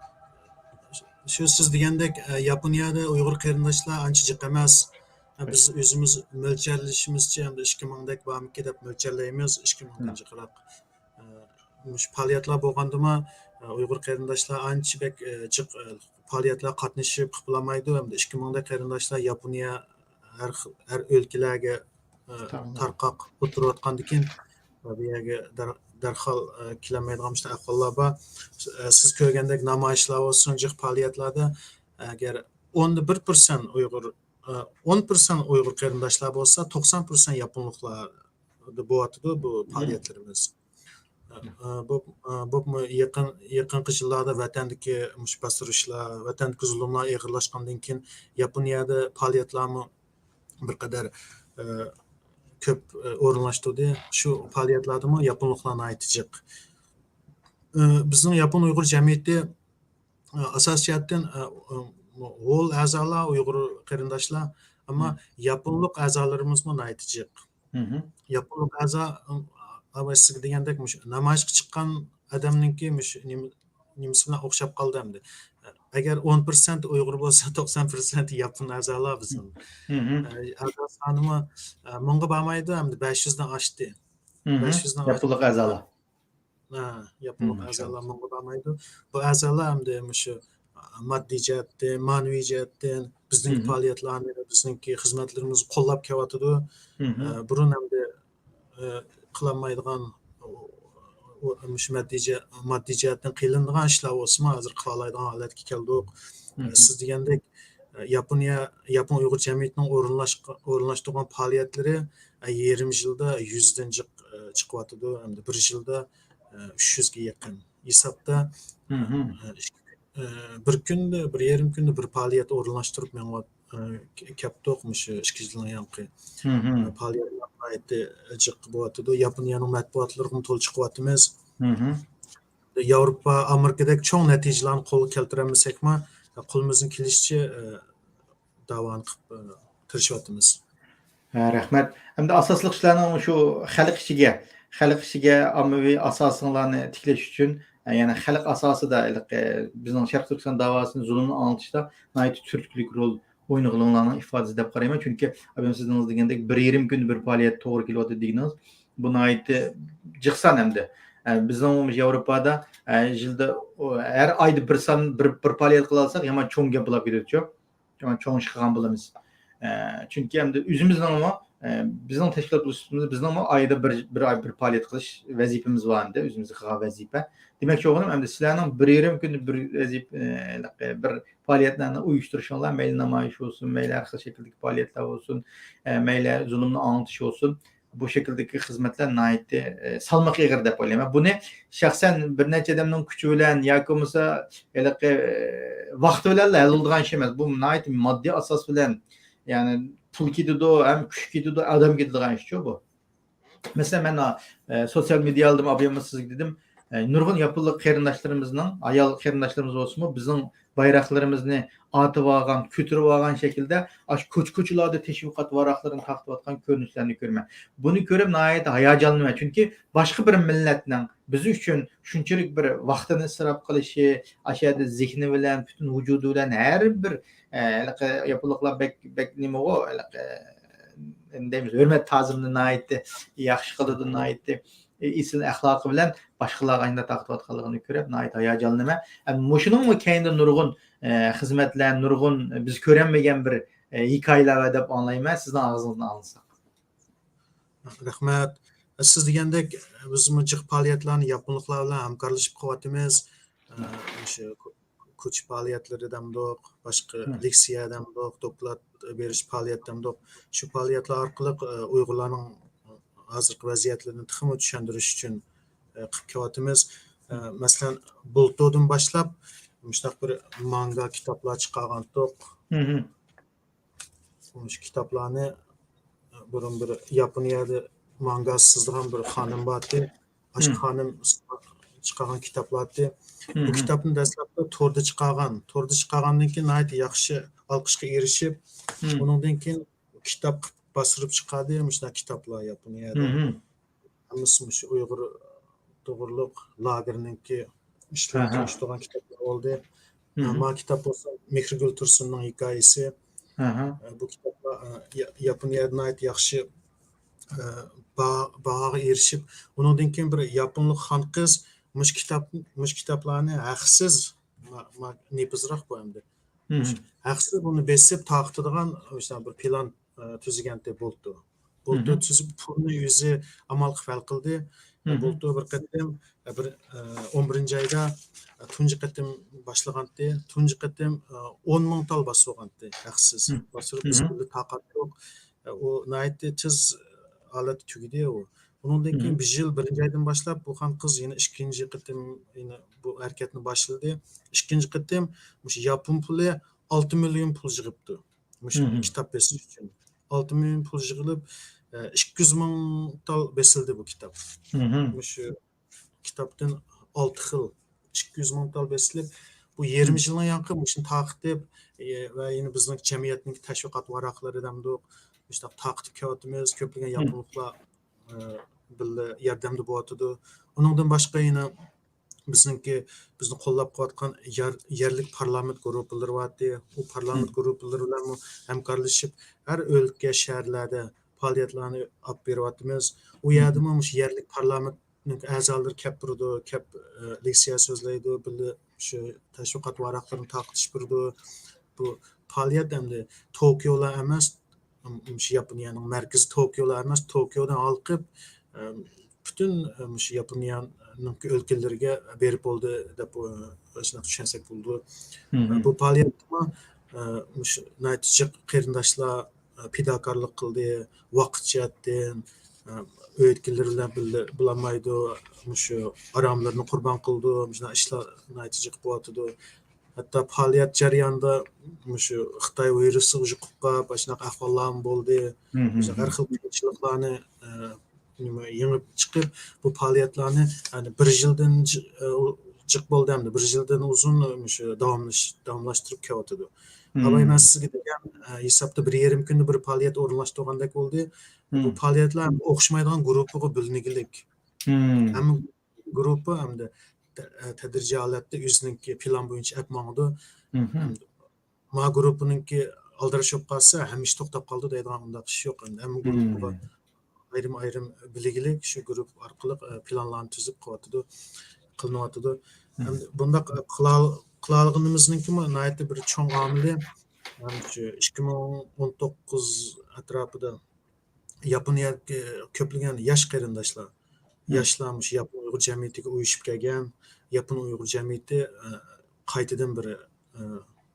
شۇ سىز دېگەندەك، ئە، ياپونىيەدە ئۇيغۇر قېرىنداشلار ئانچە جىق ئەمەس. ئە، بىز ئۆزىمىز مۆلچەرلىشىمىزچە، ئەمدى ئىككى مىڭدەك بارمىكى دەپ مۆلچەرلەيمىز، ئىككى مىڭدىن جىقراق. ئە، مۇشۇ پائالىيەتلەر بولغاندىمۇ، ئە، ئۇيغۇر قېرىنداشلار ئانچە بەك، ئە، جىق، ئە، پائالىيەتلەر قاتنىشىپ قىلالمايدۇ. ئەمدى ئىككى مىڭدەك قېرىنداشلار ياپونىيە ھەر خىل، ھەر ئۆلكىلەرگە، ئە، تارقاق. تارقاق ئولتۇرۇۋاتقاندىكىن، ئە، بۇ يەرگە دەر-، دەرھال، ئە، كېلەلمەيدىغان مۇشۇنداق ئەھۋاللار بار. ئە، سىز كۆرگەندەك نامايىشلار بولسۇن، جىق پائالىيەتلەردە ئەگەر ئوندا بىر پىرسەنت ئۇيغۇر، ئە، ئون پىرسەنت ئۇيغۇر قېرىنداشلار بولسا، توقسان پىرسەنت ياپونلۇقلار بولۇۋاتىدۇ بۇ پائالىيەتلىرىمىز. ئە، بۇ، ئە، بۇ يېقىن، يېقىنقى يىللاردا ۋەتەندىكى مۇشۇ باستۇرۇشلار، ۋەتەندىكى زۇلۇملار ئېغىرلاشقاندىن كېيىن، ياپونىيەدە پائالىيەتلەرمۇ بىر قەدەر، ئە، كۆپ، ئە، ئورۇنلاشتۇردى. شۇ پائالىيەتلەردىمۇ ياپونلۇقلار ناھايىتى جىق. ئە، بىزنىڭ ياپون ئۇيغۇر جەمئىيىتى، ئە، ئاساسىي جەھەتتىن، ئە، ئە، ھول ئەزالار ئۇيغۇر قېرىنداشلار، ئەمما ياپونلۇق ئەزالىرىمىزمۇ ناھايىتى جىق. ياپونلۇق ئەزا، ئەم، ئەمما سىزگە دېگەندەك، مۇشۇ نامايىشقا چىققان ئادەمنىڭكى مۇشۇ نېمە، نېمىسى بىلەن ئوخشاپ قالدى ئەمدى. ئەگەر ئون پىرسەنت ئۇيغۇر بولسا، توقسان پىرسەنت ياپون ئەزالار بىزنىڭ. ئە، ئەزا سانىمۇ، ئە، مىڭغا بارمايدۇ، ئەمدى بەش يۈزدىن ئاشتى. بەش يۈزدىن ياپونلۇق ئاشتى. ئەزالار. ھە، ياپونلۇق ئەزالار مىڭغا بارمايدۇ. بۇ ئەزالار ئەمدى مۇشۇ ماددىي جەھەتتە، مەنىۋى جەھەتتىن بىزنىڭكى پائالىيەتلەرنى، بىزنىڭكى خىزمەتلىرىمىزنى قوللاپ كېلىۋاتىدۇ. ئە، بۇرۇن ئەمدى، ئە، قىلالمايدىغان، ئۇ، ئۇ، مۇشۇ ماددىي جە-، ماددىي جەھەتتىن قىينىلىدىغان ئىشلار بولسىمۇ، ھازىر قىلالايدىغان ھالەتكە كەلدۇق. ئە، سىز دېگەندەك، ئە، ياپونىيە، ياپون ئۇيغۇر جەمئىيىتىنىڭ ئورۇنلاشقا-، ئورۇنلاشتۇرغان پائالىيەتلىرى، ئە، يېرىم يىلدا يۈزدىن جىق، ئە، چىقىۋاتىدۇ، ھەمدە بىر يىلدا، ئە، ئۈچ يۈزگە يېقىن ھېسابتا، ئە، ئىش-، ئە، بىر كۈندە، بىر يېرىم كۈندە بىر پائالىيەت ئورۇنلاشتۇرۇپ مېڭىۋات-، ئە، ك-، كەپتۇق مۇشۇ ئىككى يىلنىڭ يېڭىقى. ئە، پائالىيەتلەر ناھايىتى جىق بولۇۋاتىدۇ. ياپونىيەنىڭ مەتبۇئاتلىرىغىمۇ تولا چىقىۋاتىمىز. ياۋروپا، ئامېرىكىدەك چوڭ نەتىجىلەرنى قولغا كەلتۈرەلمىسەكمۇ، قولىمىزدىن كېلىشىچە، ئە، داۋانى قىلىپ، ئە، تىرىشىۋاتىمىز. ھە، رەھمەت. ئەمدى ئاساسلىق سىلەرنىڭ شۇ خەلق ئىچىگە، خەلق ئىچىگە ئاممىۋى ئاساسىڭلارنى تىكلەش ئۈچۈن، ئە، يەنى خەلق ئاساسىدا ھېلىقى بىزنىڭ شەرقىي تۈركىستان داۋاسىنى، زۇلۇمنى ئاڭلىتىشتا ناھايىتى تۈرتكىلىك رول ئوينىغىنىڭلارنىڭ ئىپادىسى دەپ قارايمەن. چۈنكى ئابىم سىزنىڭ دېگەندەك بىر يېرىم كۈندە بىر پائالىيەت توغرا كېلىۋاتىدۇ دېگىنىڭىز، بۇ ناھايىتى جىق سان ئەمدى. ئە، بىزنىڭ ياۋروپادا، ئە، يىلدا، ئۇ، ھەر ئايدا بىر سان، بىر، بىر پائالىيەت قىلالىساق يامان چوڭ گەپ بولاپ كېتىدۇچۇ. چوڭ، چوڭ ئىش قىلغان بولىمىز. ئە، چۈنكى ئەمدى ئۆزىمىزنىڭمۇ، ئە، بىزنىڭ تەشكىلات بولۇشىمىز، بىزنىڭمۇ ئايدا بىر، بىر ئاي بىر پائالىيەت قىلىش ۋەزىپىمىز بار ئەمدى، ئۆزىمىزگە قىلغان ۋەزىپە. دېمەكچى بولغىنىم، ئەمدى سىلەرنىڭ بىر يېرىم كۈندە بىر ۋەزىپە، ئە، بىر پائالىيەتلەرنى ئۇيۇشتۇرۇشۇڭلار، مەيلى نامايىش بولسۇن، مەيلى ھەر خىل شەكىلدىكى پائالىيەتلەر بولسۇن، ئە، مەيلى زۇلۇمنى ئاڭلىتىش بولسۇن، بۇ شەكىلدىكى خىزمەتلەر ناھايىتى، ئە، سالمىقى ئېغىر دەپ ئويلايمەن. بۇنى شەخسەن بىر نەچچە ئادەمنىڭ كۈچى بىلەن ياكى بولمىسا ھېلىقى، ئە، ۋاقتى بىلەنلا ھەل بولىدىغان ئىش ئەمەس. بۇ ناھايىتى ماددىي ئاساس بىلەن، يەنى پۇل كېتىدۇ، ھەم كۈچ كېتىدۇ، ئادەم كېتىدىغان ئىشچۇ بۇ. مەسىلەن، مەن، ئە، سوتسىيال مېدىيا ئالدىم، ئابىيامما سىزگە دېدىم، ئە، نۇرغۇن ياپونلۇق قېرىنداشلىرىمىزنىڭ، ئايال قېرىنداشلىرىمىز بولسىمۇ، بىزنىڭ بايراقلىرىمىزنى ئاتىۋالغان، كۆتۈرۈۋالغان شەكىلدە ئاشۇ كوچا-كوچىلاردا تەشۋىقات ۋاراقلىرىنى تارقىتىۋاتقان كۆرۈنۈشلەرنى كۆرىمەن. بۇنى كۆرۈپ ناھايىتى ھاياجانلىنىمەن. چۈنكى باشقا بىر مىللەتنىڭ بىز ئۈچۈن شۇنچىلىك بىر ۋاقتىنى ئىسراپ قىلىشى، ئاشۇ يەردە زېھنى بىلەن، پۈتۈن ۋۇجۇدى بىلەن ھەر بىر، ئە، ھېلىقى ياپونلۇقلار بەك، بەك نېمىغۇ، ھېلىقى، نېمە دەيمىز، ھۆرمەت تازىمىنى ناھايىتى ياخشى قىلىدۇ، ناھايىتى ئېسىل ئەخلاقى بىلەن باشقىلارغا ئاشۇنداق تارقىتىۋاتقانلىقىنى كۆرۈپ ناھايىتى ھاياجانلىنىمەن. ھەم مۇشۇنىڭمۇ كەينىدە نۇرغۇن، ئە، خىزمەتلەر، نۇرغۇن بىز كۆرەلمىگەن بىر، ئە، ھېكايىلەر بار دەپ ئاڭلايمەن. سىزنىڭ ئاغزىڭىزدىن ئاڭلىساق. رەھمەت. سىز دېگەندەك، بىزمۇ جىق پائالىيەتلەرنى ياپونلۇقلار بىلەن ھەمكارلىشىپ قىلىۋاتىمىز. ئە، مۇشۇ كوچا پائالىيەتلىرى دەمدۇق، باشقا لېكسىيە دەمدۇق، دوكلات بېرىش پائالىيەت دەمدۇق. شۇ پائالىيەتلەر ئارقىلىق، ئە، ئۇيغۇرلارنىڭ ھازىرقى ۋەزىيەتلىرىنى تېخىمۇ چۈشەندۈرۈش ئۈچۈن، ئە، قىلىپ كېلىۋاتىمىز. ئە، مەسىلەن، بۇلتۇردىن باشلاپ مۇشۇنداق بىر مانگا كىتابلار چىقارغانتۇق. مۇشۇ كىتابلارنى بۇرۇن بىر ياپونىيەدە مانگا سىزىدىغان بىر خانىم بارتى. ئاشۇ خانىم چىقارغان كىتابلارتى. بۇ كىتابنى دەسلەپتە توردا چىقارغان. توردا چىقارغاندىن كېيىن ناھايىتى ياخشى ئالقىشقا ئېرىشىپ، ئۇنىڭدىن كېيىن كىتاب قىلىپ باستۇرۇپ چىقاردى. مۇشۇنداق كىتابلار ياپونىيەدە. ھەممىسى مۇشۇ ئۇيغۇر توغرۇلۇق لاگېرنىڭكى ئىشلىرىنى تونۇشتۇرغان كىتابلار بولدى. ما كىتاب بولسا مېھرىگۈل تۇرسۇننىڭ ھېكايىسى. بۇ كىتابلار، يا-، ياپونىيەدە ناھايىتى ياخشى، باھا-، باھاغا ئېرىشىپ، ئۇنىڭدىن كېيىن بىر ياپونلۇق خانقىز مۇشۇ كىتاب، مۇشۇ كىتابلارنى ھەقسىز، ما-، ما-، نېپىزراق بۇ ئەمدى. ھەقسىز بۇنى بېسىپ تارقىتىدىغان مۇشۇنداق بىر پىلان ئە، تۈزگەنتى بۇلتۇر. بۇلتۇر تۈزۈپ پۇلنى ئۆزى ئامال قىلىپ ھەل قىلدى. ئە، بۇلتۇر بىر قېتىم، ئە، بىر، ئە، ئون بىرىنچى ئايدا، ئە، تۇنجى قېتىم باشلىغانتى. تۇنجى قېتىم، ئە، ئون مىڭ تال باسىۋالغانتى ھەقسىز. باسىدۇ، بىز بىللە تارقاتتۇق. ئە، ئۇ ناھايىتى تېز ھالەتتە تۈگىدى ئۇ. ئۇنىڭدىن كېيىن بىر يىل، بىرىنچى ئايدىن باشلاپ بۇ خانقىز يەنە ئىككىنچى قېتىم يەنە بۇ ھەرىكەتنى باشلىدى. ئىككىنچى قېتىم مۇشۇ ياپون پۇلى ئالتە مىليون پۇل يىغىپتۇ. مۇشۇ كىتاب بېسىش ئۈچۈن. ئالتە مىليون پۇل يىغىلىپ، ئە، ئىككى يۈز مىڭ تال بېسىلدى بۇ كىتاب. مۇشۇ كىتابتىن ئالتە خىل، ئىككى يۈز مىڭ تال بېسىلىپ، بۇ يېرىم يىلنىڭ يانقى مۇشۇنى تارقىتىپ، ئە، ۋە يەنە بىزنىڭ جەمئىيەتنىڭ تەشۋىقات ۋاراقلىرى دەمدۇق، مۇشۇنداق تارقىتىپ كېلىۋاتىمىز. كۆپلىگەن ياپونلۇقلار، ئە، بىللە ياردەمدە بولۇۋاتىدۇ. ئۇنىڭدىن باشقا يەنە بىزنىڭكى، بىزنى قوللاپ قۇۋاتقان يار-، يەرلىك پارلامېنت گۇرۇپپىلىرى بارتى. ئۇ پارلامېنت گۇرۇپپىلىرى بىلەنمۇ ھەمكارلىشىپ، ھەر ئۆلكە، شەھەرلەردە پائالىيەتلەرنى ئاپ بېرىۋاتىمىز. ئۇ يەردىمۇ مۇشۇ يەرلىك پارلامېنتنىڭ ئەزالىرى كەپ بېرىدۇ، كەپ، ئە، لېكسىيە سۆزلەيدۇ، بىللە شۇ تەشۋىقات ۋاراقلىرىنى تارقىتىش بېرىدۇ. بۇ پائالىيەت ئەمدى توكيولا ئەمەس، مۇشۇ ياپونىيەنىڭ مەركىزى توكيولا ئەمەس، توكيودىن ھالقىپ، ئە، پۈتۈن، ئە، مۇشۇ ياپونىيەنىڭكى ئۆلكىلىرىگە بېرىپ بولدى دەپ، ئە، شۇنداق چۈشەنسەك بولىدۇ. ئە، بۇ پائالىيەتتىمۇ، ئە، مۇشۇ ناھايىتى جىق قېرىنداشلار، ئە، پىداكارلىق قىلدى، ۋاقىت جەھەتتىن، ئە، ئۆيدىكىلىرى بىلەن بىللە بولالمايدۇ، مۇشۇ ئاراملىرىنى قۇربان قىلىدۇ، مۇشۇنداق ئىشلار ناھايىتى جىق بولۇۋاتىدۇ. ھەتتا پائالىيەت جەريانىدا مۇشۇ خىتاي ۋىرۇسىغا يۇقۇپ قاپ، ئاشۇنداق ئەھۋاللارمۇ بولدى. مۇشۇ ھەر خىل قىيىنچىلىقلارنى، ئە، نېمە، يېڭىپ چىقىپ، بۇ پائالىيەتلەرنى، يەنى بىر يىلدىن جى-، ئە، ئۇ-، جىق بولدى ئەمدى. بىر يىلدىن ئۇزۇن، ئە، مۇشۇ داۋاملىش-، داۋاملاشتۇرۇپ كېلىۋاتىدۇ. ئاباي، مەن سىزگە دېگەن، ئە، ھېسابتا بىر يېرىم كۈندە بىر پائالىيەت ئورۇنلاشتۇرغاندەك بولدى. بۇ پائالىيەتلەر ئوخشىمايدىغان گۇرۇپپىغا بۆلۈنگىلىك. ھەممە گۇرۇپپا ئەمدى تە-، تەدرىجىي ھالەتتە ئۆزىنىڭكى پىلان بويىچە ئەپ ماڭىدۇ. ئەمدى ما گۇرۇپپىنىڭكى ئالدىراش بولۇپ قالسا، ھەممە ئىش توختاپ قالىدۇ دەيدىغان ئۇنداق ئىش يوق. ئەمدى ھەممە گۇرۇپپىغا ئايرىم-ئايرىم بىلگىلىك، شۇ گۇرۇپپا ئارقىلىق، ئە، پىلانلارنى تۈزۈپ قىلىۋاتىدۇ، قىلىنىۋاتىدۇ. ئەمدى بۇنداق، ئە، قىلال-، قىلالىغىنىمىزنىڭكىمۇ ناھايىتى بىر چوڭ ئامىلى، مەنچە، ئىككى مىڭ ئون توققۇز ئەتراپىدا ياپونىيەدىكى كۆپلىگەن ياش قېرىنداشلار، ياشلار مۇشۇ ياپون ئۇيغۇر جەمئىيىتىگە ئۇيۇشۇپ كەلگەن، ياپون ئۇيغۇر جەمئىيىتى، ئە، قايتىدىن بىر، ئە،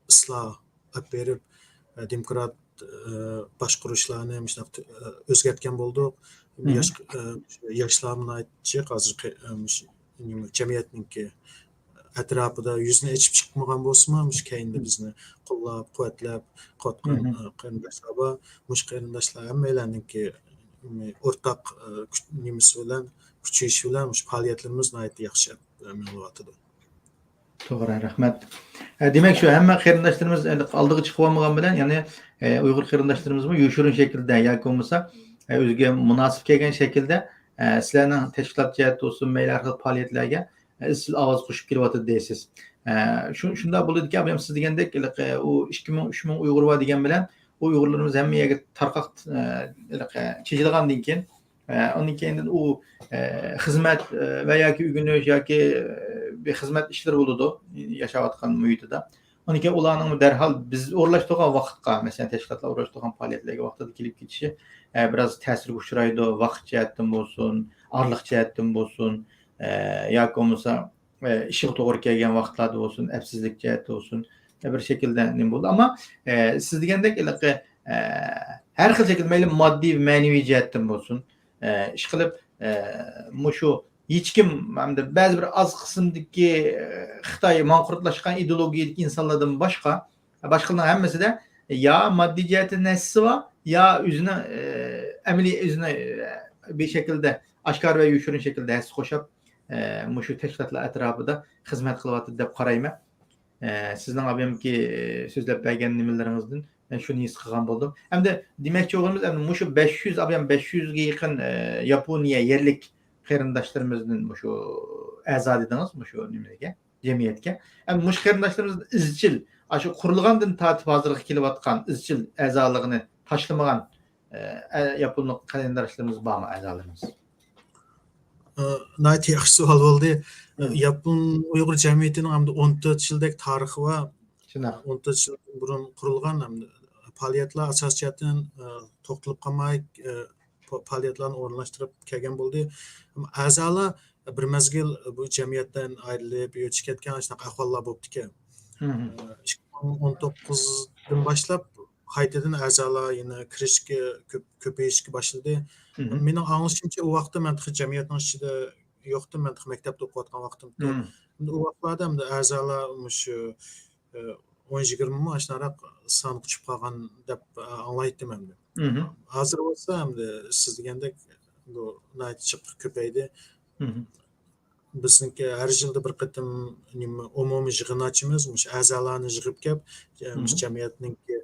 ئىسلاھ ئېلىپ بېرىپ، ئە، دېموكرات، ئە، باشقۇرۇشلارنى مۇشۇنداق، ئە، ئۆزگەرتكەن بولدۇق. ياش، ئە، ياشلارمۇ ناھايىتى جىق، ھازىرقى، ئە، مۇشۇ جەمئىيەتنىڭكى ئەتراپىدا يۈزىنى ئېچىپ چىقمىغان بولسىمۇ، مۇشۇ كەينىدە بىزنى قوللاپ، قۇۋۋەتلەپ قىلىۋاتقان، ئە، قېرىنداشلار بار. مۇشۇ قېرىنداشلار ھەممەيلەننىڭكى، ئورتاق، ئە، كۈچ، نېمىسى بىلەن، كۈچىيىشى بىلەن مۇشۇ پائالىيەتلىرىمىز ناھايىتى ياخشى ئېلىپ مېڭىۋاتىدۇ. توغرا، رەھمەت. ئە، دېمەك، شۇ ھەممە قېرىنداشلىرىمىز ئالدىغا چىقىۋالمىغان بىلەن، يەنى، ئە، ئۇيغۇر قېرىنداشلىرىمىزمۇ يوشۇرۇن شەكىلدە ياكى بولمىسا، ئە، ئۆزىگە مۇناسىپ كەلگەن شەكىلدە، ئە، سىلەرنىڭ تەشكىلات جەھەتتە بولسۇن، مەيلى ھەر خىل پائالىيەتلەرگە، ئە، ئىزچىل ئاۋاز قوشۇپ كېلىۋاتىدۇ دەيسىز. ئە، شۇ، شۇنداق بولىدىكەن، ئابايام، سىز دېگەندەك، ھېلىقى ئۇ ئىككى مىڭ، ئۈچ مىڭ ئۇيغۇر بار دېگەن بىلەن، ئۇ ئۇيغۇرلىرىمىز ھەممە يەرگە تارقاق، ئە، ھېلىقى چېچىلغاندىن كېيىن، ئە، ئۇنىڭ كەينىدىن ئۇ، ئە، خىزمەت، ئە، ۋە ياكى ئۆگىنىش ياكى، ئە، بىر خىزمەت ئىشلىرى بولىدۇ، ياشاۋاتقان مۇھىتىدا. ئۇنىڭ كەينىن ئۇلارنىڭ دەرھال بىز ئورۇنلاشتۇرغان ۋاقىتقا، مەسىلەن، تەشكىلاتلار ئورۇنلاشتۇرغان پائالىيەتلەرگە ۋاقتىدا كېلىپ كېتىشى، ئە، بىراز تەسىرگە ئۇچرايدۇ، ۋاقىت جەھەتتىن بولسۇن، ئارىلىق جەھەتتىن بولسۇن، ئە، ياكى بولمىسا، ئە، ئىشىغا توغرا كەلگەن ۋاقىتلاردا بولسۇن، ئەپسىزلىك جەھەتتە بولسۇن، بىر شەكىلدە نېمە بولىدۇ. ئەمما، ئە، سىز دېگەندەك ھېلىقى، ئە، ھەر خىل شەكىلدە، مەيلى ماددىي، مەنىۋى جەھەتتىن بولسۇن، ئە، ئىشقىلىپ، ئە، مۇشۇ ھېچكىم، ھەمدە بەزى بىر ئاز قىسىمدىكى، ئە، خىتاي ماڭقۇرتلاشقان ئىدېئولوگىيەدىكى ئىنسانلاردىن باشقا، باشقىلارنىڭ ھەممىسىدە يا ماددىي جەھەتتىن ھەسسىسى بار، يا ئۆزىنىڭ، ئە، ئەمەلىي ئۆزىنى، ئە، بىر شەكىلدە ئاشكارا ۋە يوشۇرۇن شەكىلدە ھەسسە قوشاپ، ئە، مۇشۇ تەشكىلاتلار ئەتراپىدا خىزمەت قىلىۋاتىدۇ دەپ قارايمەن. ئە، سىزنىڭ ئابايامكى سۆزلەپ بەرگەن نېمىلىرىڭىزدىن مەن شۇنى ھېس قىلغان بولدۇم. ئەمدى دېمەكچى بولغىنىمىز، ئەمدى مۇشۇ بەش يۈز، ئابايام بەش يۈزگە يېقىن، ئە، ياپونىيە يەرلىك قېرىنداشلىرىمىزدىن مۇشۇ ئەزا دېدىڭىز، مۇشۇ نېمىگە، جەمئىيەتكە. ئەمدى مۇشۇ قېرىنداشلىرىمىز ئىزچىل، ئاشۇ قۇرۇلغاندىن تارتىپ ھازىرغا كېلىۋاتقان ئىزچىل ئەزالىقىنى تاشلىمىغان، ئە، ئە، ياپونلۇق قېرىنداشلىرىمىز بارمۇ، ئەزالىرىمىز؟ ئە، ناھايىتى ياخشى سوئال بولدى. ئە، ياپون ئۇيغۇر جەمئىيىتىنىڭ ئەمدى ئون تۆت يىلدەك تارىخى بار. شۇنداق. ئون تۆت يىل بۇرۇن قۇرۇلغان، ئەمدى پائالىيەتلەر ئاساسىي جەھەتتىن، ئە، توختىلىپ قالماي، ئە، پا-، پائالىيەتلەرنى ئورۇنلاشتۇرۇپ كەلگەن بولدى. ئەمما ئەزالار بىر مەزگىل بۇ جەمئىيەتتىن ئايرىلىپ، يۆتىشىپ كەتكەن ئاشۇنداق ئەھۋاللار بوپتىكەن. ئە، ئىككى مىڭ ئون توققۇزدىن باشلاپ قايتىدىن ئەزالار يەنە كىرىشكە، كۆپ-، كۆپىيىشكە باشلىدى. مېنىڭ ئاڭلىشىمچە، ئۇ ۋاقىتتا مەن تېخى جەمئىيەتنىڭ ئىچىدە يوقتۇم، مەن تېخى مەكتەپتە ئوقۇۋاتقان ۋاقتىمدۇ. ئەمدى ئۇ ۋاقىتلاردا ئەمدى ئەزالار مۇشۇ، ئە، ئون يىگىرمىمۇ ئاشۇنداقراق سانغا چۈشۈپ قالغان دەپ، ئە، ئاڭلايتتىم ئەمدى. ھازىر بولسا ئەمدى سىز دېگەندەك بۇ ناھايىتى جىق كۆپەيدى. بىزنىڭكى ھەر يىلدا بىر قېتىم نېمە، ئومۇمىي يىغىن ئاچىمىز، مۇشۇ ئەزالارنى يىغىپ كەپ، ئە، مۇشۇ جەمئىيەتنىڭكى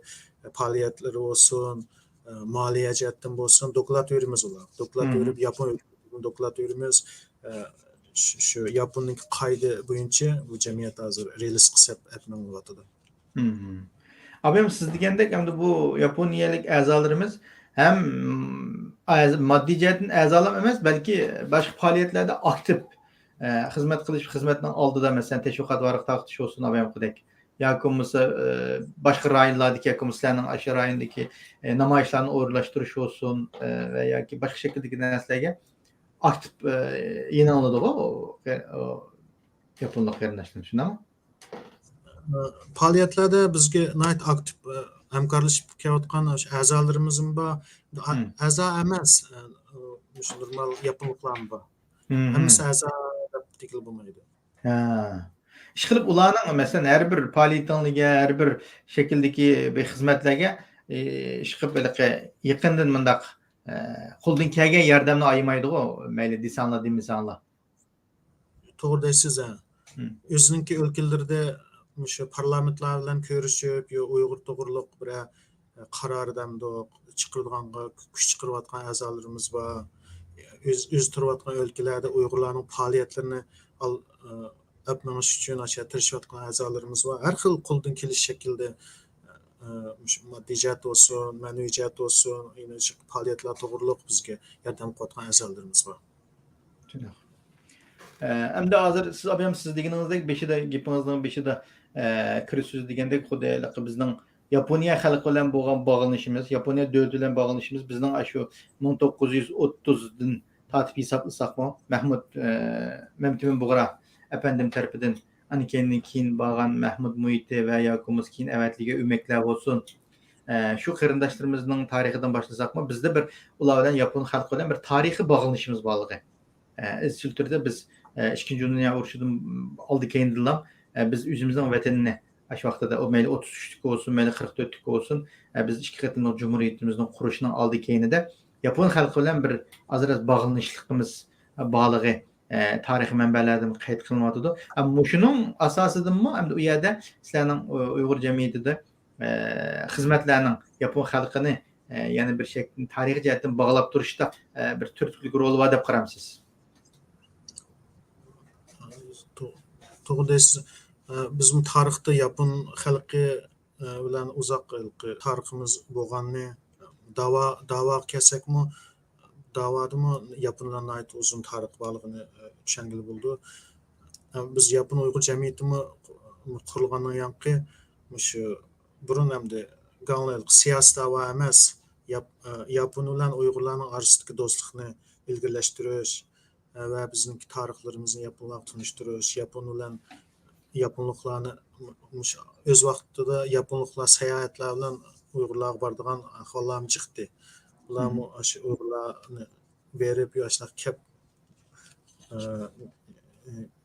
پائالىيەتلىرى بولسۇن، ئە، مالىيە جەھەتتىن بولسۇن، دوكلات بېرىمىز ئۇلارغا. دوكلات بېرىپ، ياپون ھۆكۈمىتىگە دوكلات بېرىمىز. ئە، شۇ، شۇ ياپوننىڭكى قائىدە بويىچە بۇ جەمئىيەت ھازىر رېلىسقا سەپ ئەتمەڭلىۋاتىدۇ. ئابايام، سىز دېگەندەك، ئەمدى بۇ ياپونىيەلىك ئەزالىرىمىز ھەم، ئەز-، ماددىي جەھەتتىن ئەزالام ئەمەس، بەلكى باشقا پائالىيەتلەردە ئاكتىپ، ئە، خىزمەت قىلىش، خىزمەتنىڭ ئالدىدا، مەسىلەن، تەشۋىقات ۋارىق تارقىتىش بولسۇن، ئابايامقىدەك. ياكى بولمىسا، ئە، باشقا رايونلاردىكى ياكى بولمىسا سىلەرنىڭ ئاشۇ رايوندىكى، ئە، نامايىشلارنى ئورۇنلاشتۇرۇش بولسۇن، ئە، ۋە ياكى باشقا شەكىلدىكى نەرسىلەرگە ئاكتىپ، ئە، يېنىڭلىدىغۇ، ئۇ، ئۇ ياپونلۇق قېرىنداشلىرىم، شۇنداقمۇ؟ پائالىيەتلەردە بىزگە ناھايىتى ئاكتىپ، ئە، ھەمكارلىشىپ كېلىۋاتقان ئەزالىرىمىزمۇ بار. ئە-، ئەزا ئەمەس، ئە، مۇشۇ نورمال ياپونلۇقلارمۇ بار. ھەممىسى ئەزا دەپ دېگىلى بولمايدۇ. ھە. ئىشقىلىپ ئۇلارنىڭ، مەسىلەن، ھەر بىر پائالىيىتىڭلارگە، ھەر بىر شەكىلدىكى بىر خىزمەتلەرگە، ئى، ئىشقىلىپ ھېلىقى يېقىندىن مۇنداق، ئە، قولدىن كەلگەن ياردەمنى ئايىمايدىغۇ، مەيلى دېسەڭلار، دېمىسەڭلار. توغرا دەيسىز، ھە. ئۆزىنىڭكى ئۆلكىلىرىدە مۇشۇ پارلامېنتلار بىلەن كۆرۈشۈپ، يا ئۇيغۇر توغرۇلۇق بىرەر قارار دەمدۇق چىقىرىدىغانغا كۈچ چىقىرىۋاتقان ئەزالىرىمىز بار. ئۆز-، ئۆزى تۇرۇۋاتقان ئۆلكىلەردە ئۇيغۇرلارنىڭ پائالىيەتلىرىنى ئال-، ئە، ئەپ مېڭىش ئۈچۈن ئاشۇ تىرىشىۋاتقان ئەزالىرىمىز بار. ھەر خىل قولدىن كېلىش شەكىلدە، ئە، مۇشۇ ماددىي جەھەت بولسۇن، مەنىۋى جەھەت بولسۇن، يەنە شۇ پائالىيەتلەر توغرۇلۇق بىزگە ياردەم قىلىۋاتقان ئەزالىرىمىز بار. شۇنداق. ئە، ئەمدى ھازىر سىز، ئابايام، سىز دېگىنىڭىزدەك بېشىدا، گېپىڭىزنىڭ بېشىدا، ئە، كىرىش سۆزى دېگەندەك، خۇددى ھېلىقى بىزنىڭ، ياپونىيە خەلقى بىلەن بولغان باغلىنىشىمىز، ياپونىيە دۆلىتى بىلەن باغلىنىشىمىز بىزنىڭ ئاشۇ مىڭ توققۇز يۈز ئوتتۇزدىن تارتىپ ھېسابلىساقمۇ، مەھمۇد، ئە، مەمتىمىن بۇغرا ئەپەندىم تەرىپىدىن، ئاندىن كېيىن، كېيىن بارغان مەھمۇد مۇھىتى ۋە ياكى بولمىسا كېيىن ئەۋەتىلگەن ئۆمەكلەر بولسۇن، ئە، شۇ قېرىنداشلىرىمىزنىڭ تارىخىدىن باشلىساقمۇ، بىزدە بىر ئۇلار بىلەن، ياپون خەلقى بىلەن بىر تارىخىي باغلىنىشىمىز بارلىقى. ئە، ئىزچىل تۈردە بىز، ئە، ئىككىنچى دۇنيا ئۇرۇشىدىن ئالدى كەينىدىنلا، ئە، بىز ئۆزىمىزنىڭ ۋەتىنىنى، ئاشۇ ۋاقتىدا ئۇ مەيلى ئوتتۇز ئۈچلۈك بولسۇن، مەيلى قىرىق تۆتلۈك بولسۇن، ئە، بىز ئىككى قېتىملىق جۇمھۇرىيىتىمىزنىڭ قۇرۇشىنىڭ ئالدى كەينىدە ياپون خەلقى بىلەن بىر ئازراق باغلىنىشلىقىمىز بارلىقى، ئە، تارىخىي مەنبەلەردىن قەيت قىلىنىۋاتىدۇ. ئە، مۇشۇنىڭ ئاساسىدىنمۇ ئەمدى ئۇ يەردە سىلەرنىڭ، ئۇ، ئۇيغۇر جەمئىيىتىدە ئە، خىزمەتلەرنىڭ ياپون خەلقىنى، ئە، يەنە بىر شەكىل، تارىخىي جەھەتتىن باغلاپ تۇرۇشتا، ئە، بىر تۈرتكىلىك رولى بار دەپ قارامسىز؟ تو-، توغرا دەيسىز. ئە، بىزمۇ تارىختا ياپون خەلقى، ئە، بىلەن ئۇزاق ھېلىقى تارىخىمىز بولغاننى، داۋا، داۋاغا كەلسەكمۇ، داۋادىمۇ ياپونلار ناھايىتى ئۇزۇن تارىخى بارلىقىنى، ئە، چۈشەنگىلى بولىدۇ. ئە، بىز ياپون ئۇيغۇر جەمئىيىتىمۇ قۇرۇلغاندىن يانقى مۇشۇ بۇرۇن ئەمدى گاڭلىلىق سىياسىي داۋا ئەمەس، ياپ-، ئە، ياپون بىلەن ئۇيغۇرلارنىڭ ئارىسىدىكى دوستلۇقنى ئىلگىرىلەشتۈرۈش، ئە، ۋە بىزنىڭكى تارىخلىرىمىزنى ياپونلارغا تونۇشتۇرۇش، ياپون بىلەن ياپونلۇقلارنى مۇشۇ ئۆز ۋاقتىدا ياپونلۇقلار ساياھەتلەر بىلەن ئۇيغۇرلارغا بارىدىغان ئەھۋاللارمۇ چىقتى. بۇلارمۇ ئاشۇ ئۇيغۇرلارنى بېرىپ، ياشناق كەپ، ئە،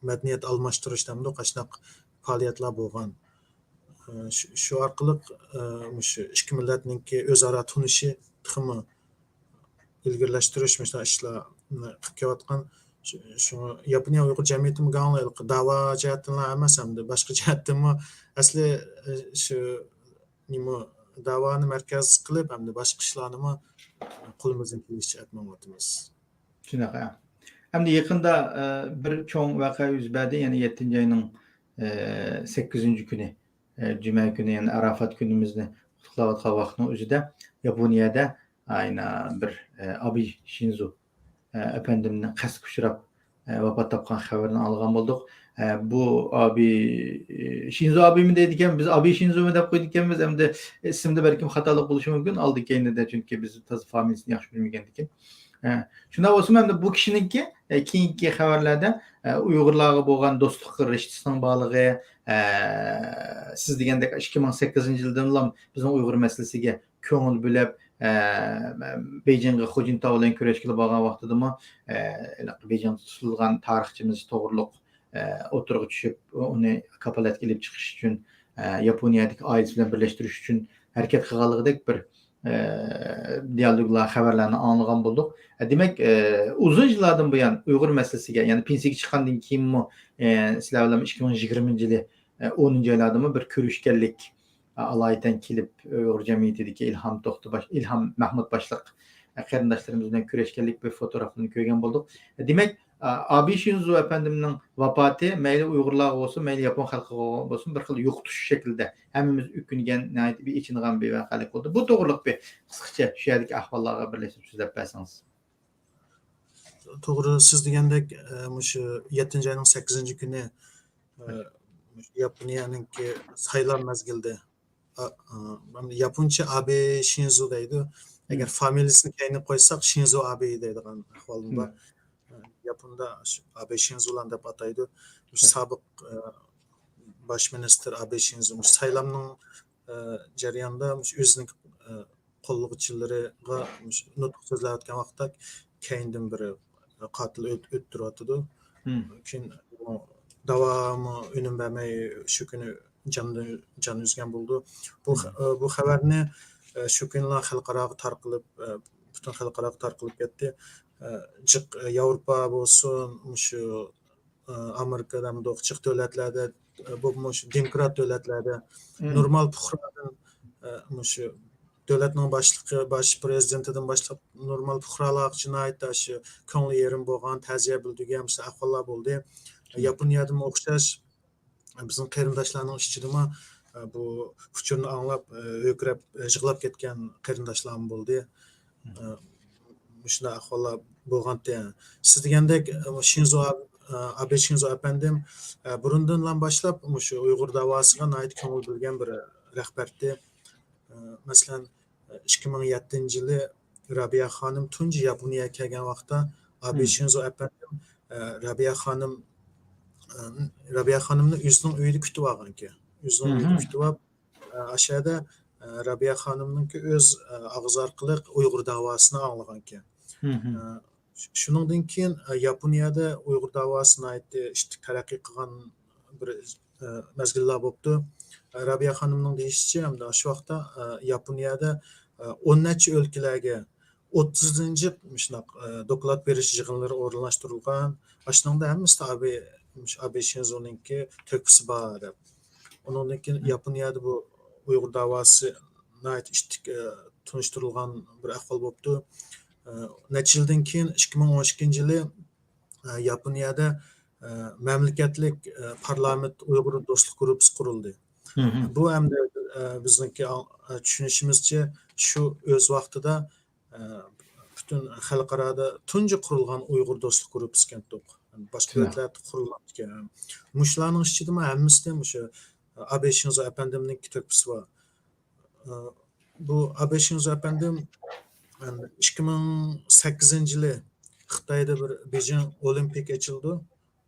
مەدەنىيەت ئالماشتۇرۇش دەمدۇ، قاشناق پائالىيەتلەر بولغان. ئە، شۇ، شۇ ئارقىلىق، ئە، مۇشۇ ئىككى مىللەتنىڭكى ئۆزئارا تونۇشى تېخىمۇ ئىلگىرىلەشتۈرۈش مۇشۇنداق ئىشلارنى قىلىپ كېلىۋاتقان. شۇ-، شۇڭا ياپونىيە ئۇيغۇر جەمئىيىتىمۇ گاڭلىق داۋا جەھەتتىنلا ئەمەس، ئەمدى باشقا جەھەتتىنمۇ ئەسلى، ئە، شۇ نېمە، داۋانى مەركەز قىلىپ، ئەمدى باشقا ئىشلارنىمۇ قولىمىزدىن كېلىشىچە ئېلىپ مېڭىۋاتىمىز. شۇنداق، ھە. ئەمدى يېقىندا، ئە، بىر چوڭ ۋەقە يۈز بەردى، يەنى يەتتىنچى ئاينىڭ، ئە، سەككىزىنچى كۈنى، ئە، جۈمە كۈنى، يەنى ئاراپات كۈنىمىزنى قۇتلۇقلاۋاتقان ۋاقىتنىڭ ئۆزىدە ياپونىيەدە ئاينا بىر، ئە، ئابى شىنزو، ئە، ئەپەندىمنى قەستكە ئۇچراپ، ئە، ۋاپات تاپقان خەۋىرىنى ئاڭلىغان بولدۇق. ئە، بۇ ئابى، ئە، شىنزو ئابىمۇ دەيدىكەن، بىز ئابى شىنزومۇ دەپ قويدىكەنمىز. ئەمدى ئىسىمدا بەلكىم خاتالىق بولۇشى مۇمكىن، ئالدى كەينىدە، چۈنكى بىز تازا فامىلىسىنى ياخشى بىلمىگەندىكىن. ئە، شۇنداق بولسىمۇ، ئەمدى بۇ كىشىنىڭكى، ئە، كېيىنكى خەۋەرلەردە، ئە، ئۇيغۇرلارغا بولغان دوستلۇق رىشتىسىنىڭ بارلىقى، ئە، سىز دېگەندەك ئىككى مىڭ سەككىزىنچى يىلدىنلا بىزنىڭ ئۇيغۇر مەسىلىسىگە كۆڭۈل بۆلۈپ، ئە، بېيجىڭغا خۇجىنتاۋ بىلەن كۆرۈشكىلى بارغان ۋاقتىدىمۇ، ئە، بېيجىڭدا تۇتۇلغان تارىخچىمىز توغرۇلۇق، ئە، ئوتتۇرىغا چۈشۈپ، ئۇنى كاپالەتكە ئېلىپ چىقىش ئۈچۈن، ئە، ياپونىيەدىكى ئائىلىسى بىلەن بىرلەشتۈرۈش ئۈچۈن ھەرىكەت قىلغانلىقىدەك بىر، ئە، دىيالوگلار، خەۋەرلەرنى ئاڭلىغان بولدۇق. ئە، دېمەك، ئە، ئۇزۇن يىللاردىن بۇيان ئۇيغۇر مەسىلىسىگە، يەنى پېنسىيەگە چىققاندىن كېيىنمۇ، ئە، سىلەر بىلەن ئىككى مىڭ يىگىرمىنچى يىلى، ئە، ئونىنچى ئايلاردىمۇ بىر كۆرۈشكەنلىك، ئالايىتەن كېلىپ، ئۇيغۇر جەمئىيىتىدىكى ئىلھام توختى باش-، ئىلھام مەھمۇت باشلىق، ئە، قېرىنداشلىرىمىز بىلەن كۆرۈشكەنلىك بىر فوتوگرافلىرىنى كۆرگەن بولدۇق. دېمەك، ئا-، ئابى شىنزو ئەپەندىمنىڭ ۋاپاتى مەيلى ئۇيغۇرلارغا بولسۇن، مەيلى ياپون خەلقىگە بولسۇن، بىر خىل يوقىتىش شەكلىدە ھەممىمىز ئۆكۈنگەن، ناھايىتى بىر ئېچىنغان بىر ۋەقەلىك بولدى. بۇ توغرىلىق بىر قىسقىچە شۇ يەردىكى ئەھۋاللارغا بىرلەشتۈرۈپ سۆزلەپ بەرسىڭىز. توغرا، سىز دېگەندەك، ئە، مۇشۇ يەتتىنچى ئاينىڭ سەككىزىنچى كۈنى، ئە، مۇشۇ ياپونىيەنىڭكى سايلام مەزگىلىدە، ئا-، ئا-، ياپونچە ئابې شىنزو دەيدۇ. ئەگەر فامىلىسىنى كەينىگە قويساق، شىنزو ئابې دەيدىغان ئەھۋالمۇ بار. ئە، ياپوندا شۇ ئابې شىنزولان دەپ ئاتايدۇ. مۇشۇ سابىق، ئە، باش مىنىستىر ئابې شىنزو مۇشۇ سايلامنىڭ، ئە، جەريانىدا مۇشۇ ئۆزىنىڭ، ئە، قوللىغۇچىلىرىغا مۇشۇ نۇتۇق سۆزلەۋاتقان ۋاقىتتا كەينىدىن بىر قاتىل ئۆت-، ئۆتتۈرۈۋاتىدۇ. كېيىن داۋامۇ ئۈنۈم بەرمەي شۇ كۈنى جاندىن، جان ئۈزگەن بولىدۇ. بۇ خ-، بۇ خەۋەرنى، ئە، شۇ كۈنىلا خەلقئاراغا تارقىلىپ، ئە، پۈتۈن خەلقئاراغا تارقىلىپ كەتتى. ئە، جىق، ئە، ياۋروپا بولسۇن، مۇشۇ ئامېرىكا دەمدۇق، جىق دۆلەتلەردە، بولۇپمۇ شۇ دېموكرات دۆلەتلەردە نورمال پۇقرادىن، مۇشۇ دۆلەتنىڭ باشلىقى، باش پىرېزىدېنتىدىن باشلاپ، نورمال پۇقرالارغىچە ناھايىتى شۇ كۆڭلى يېرىم بولغان، تەزىيە بىلدۈرگەن مۇشۇ ئەھۋاللار بولدى. ياپونىيەدىمۇ ئوخشاش، بىزنىڭ قېرىنداشلارنىڭ ئىچىدىمۇ، بۇ ئۇچۇرنى ئاڭلاپ، ھۆركىرەپ، يىغلاپ كەتكەن قېرىنداشلارمۇ بولدى. مۇشۇنداق ئەھۋاللار بولغانتى. سىز دېگەندەك، شىنزو ئاب-، ئابې شىنزو ئەپەندىم، بۇرۇندىنلا باشلاپ مۇشۇ ئۇيغۇر داۋاسىغا ناھايىتى كۆڭۈل بۆلگەن بىر رەھبەرتى. ئە، مەسىلەن، ئىككى مىڭ يەتتىنچى يىلى رابىيە خانىم تۇنجى ياپونىيەگە كەلگەن ۋاقىتتا ئابې شىنزو ئەپەندىم، ئە، رابىيە خانىم، ئە، رابىيە خانىمنى ئۆزىنىڭ ئۆيىدە كۈتۈۋالغانىكەن. ئۆزىنىڭ ئۆيىدە كۈتۈۋاپ، ئە، ئاشۇ يەردە، ئە، رابىيە خانىمنىڭكى ئۆز، ئە، ئاغزى ئارقىلىق ئۇيغۇر داۋاسىنى ئاڭلىغانىكەن. ئە، ش-، شۇنىڭدىن كېيىن، ئە، ياپونىيەدە ئۇيغۇر داۋاسى ناھايىتى ئىتتىك تەرەققىي قىلغان بىر، ئە، مەزگىللەر بوپتۇ. ئە، رابىيە خانىمنىڭ دېيىشىچە، ھەمدە شۇ ۋاقىتتا، ئە، ياپونىيەدە، ئە، ئون نەچچە ئۆلكىلەرگە ئوتتۇزىنچى مۇشۇنداق، ئە، دوكلات بېرىش يىغىنلىرى ئورۇنلاشتۇرۇلغان. ئاشۇنىڭدا ھەممىسىدە ئابې، مۇشۇ ئابې شىنزونىڭكى تۆھپىسى بار دەپ. ئۇنىڭدىن كېيىن ياپونىيەدە بۇ ئۇيغۇر داۋاسى ناھايىتى ئىتتىك، ئە، تونۇشتۇرۇلغان بىر ئەھۋال بوپتۇ. ئە، نەچچە يىلدىن كېيىن ئىككى مىڭ ئون ئىككىنچى يىلى، ئە، ياپونىيەدە، ئە، مەملىكەتلىك، ئە، پارلامېنت ئۇيغۇر دوستلۇق گۇرۇپپىسى قۇرۇلدى. بۇ ئەمدى، ئە، بىزنىڭكى ئاڭ-، ئە، چۈشىنىشىمىزچە، شۇ ئۆز ۋاقتىدا، ئە، پۈتۈن خەلقئارادا تۇنجى قۇرۇلغان ئۇيغۇر دوستلۇق گۇرۇپپىسى ئىكەنتۇق. باشقا دۆلەتلەردە قۇرۇلماپتىكەن. مۇشۇلارنىڭ ئىچىدىمۇ ھەممىسىدە مۇشۇ ئابې شىنزو ئەپەندىمنىڭكى تۆھپىسى بار. ئە، بۇ ئابې شىنزو ئەپەندىم، ئە، ئىككى مىڭ سەككىزىنچى يىلى خىتايدا بىر بېيجىڭ ئولىمپىك ئېچىلىدۇ.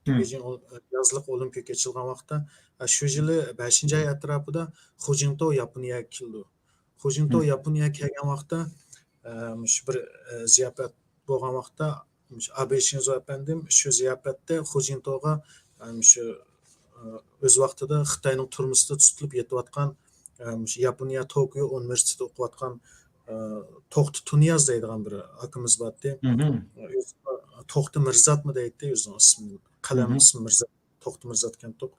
بېيجىڭ ئول-، يازلىق ئولىمپىك ئېچىلغان ۋاقىتتا، ئە، شۇ يىلى بەشىنچى ئاي ئەتراپىدا خۇجىنتاۋ ياپونىيەگە كېلىدۇ. خۇجىنتاۋ ياپونىيەگە كەلگەن ۋاقىتتا، ئە، مۇشۇ بىر، ئە، زىياپەت بولغان ۋاقىتتا، مۇشۇ ئابې شىنزو ئەپەندىم شۇ زىياپەتتە خۇجىنتاۋغا، ئە، مۇشۇ، ئە، ئۆز ۋاقتىدا خىتاينىڭ تۈرمىسىدە تۇتۇلۇپ يېتىۋاتقان، ئە، مۇشۇ ياپونىيە توكيو ئۇنىۋېرسىتېتىدا ئوقۇۋاتقان، ئە، توختى تۇنىياز دەيدىغان بىر ئاكىمىز بارتى. ئۆزى توختى مىرزاتمۇ دەيتتى، ئۆزىنىڭ ئىسمى، قەلەم ئىسمى مىرزات. توختى مىرزات ئىكەنتۇق.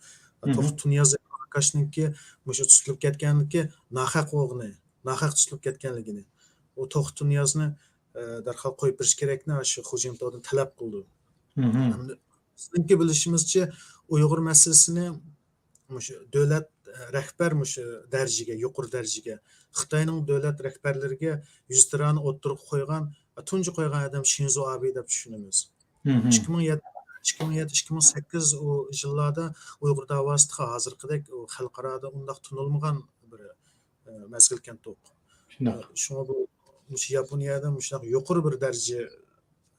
توختى تۇنىياز دەيدىغان ئاكاشنىڭكى مۇشۇ تۇتۇلۇپ كەتكەنلىكى ناھەق بولغىنى، ناھەق تۇتۇلۇپ كەتكەنلىكىنى. ئۇ توختى تۇنىيازنى، ئە، دەرھال قويۇپ بېرىش كېرەكنى شۇ خۇجىنتاۋدىن تەلەپ قىلدى. ھەمدە بىزنىڭكى بىلىشىمىزچە، ئۇيغۇر مەسىلىسىنى مۇشۇ دۆلەت، ئە، رەھبەر مۇشۇ دەرىجىگە، يۇقىرى دەرىجىگە، خىتاينىڭ دۆلەت رەھبەرلىرىگە يۈزتۇرانە ئوتتۇرىغا قويغان، تۇنجى قويغان ئادەم شىنزو ئابې دەپ چۈشىنىمىز. ئىككى مىڭ يەتتە، ئىككى مىڭ يەتتە، ئىككى مىڭ سەككىز ئۇ يىللاردا ئۇيغۇر داۋاسى ھازىرقىدەك ئۇ خەلقئارادا ئۇنداق تونۇلمىغان بىر، ئە، مەزگىل ئىكەنتۇق. شۇنداق. ئە، شۇڭا بۇ مۇشۇ ياپونىيەدە مۇشۇنداق يۇقىرى بىر دەرىجە،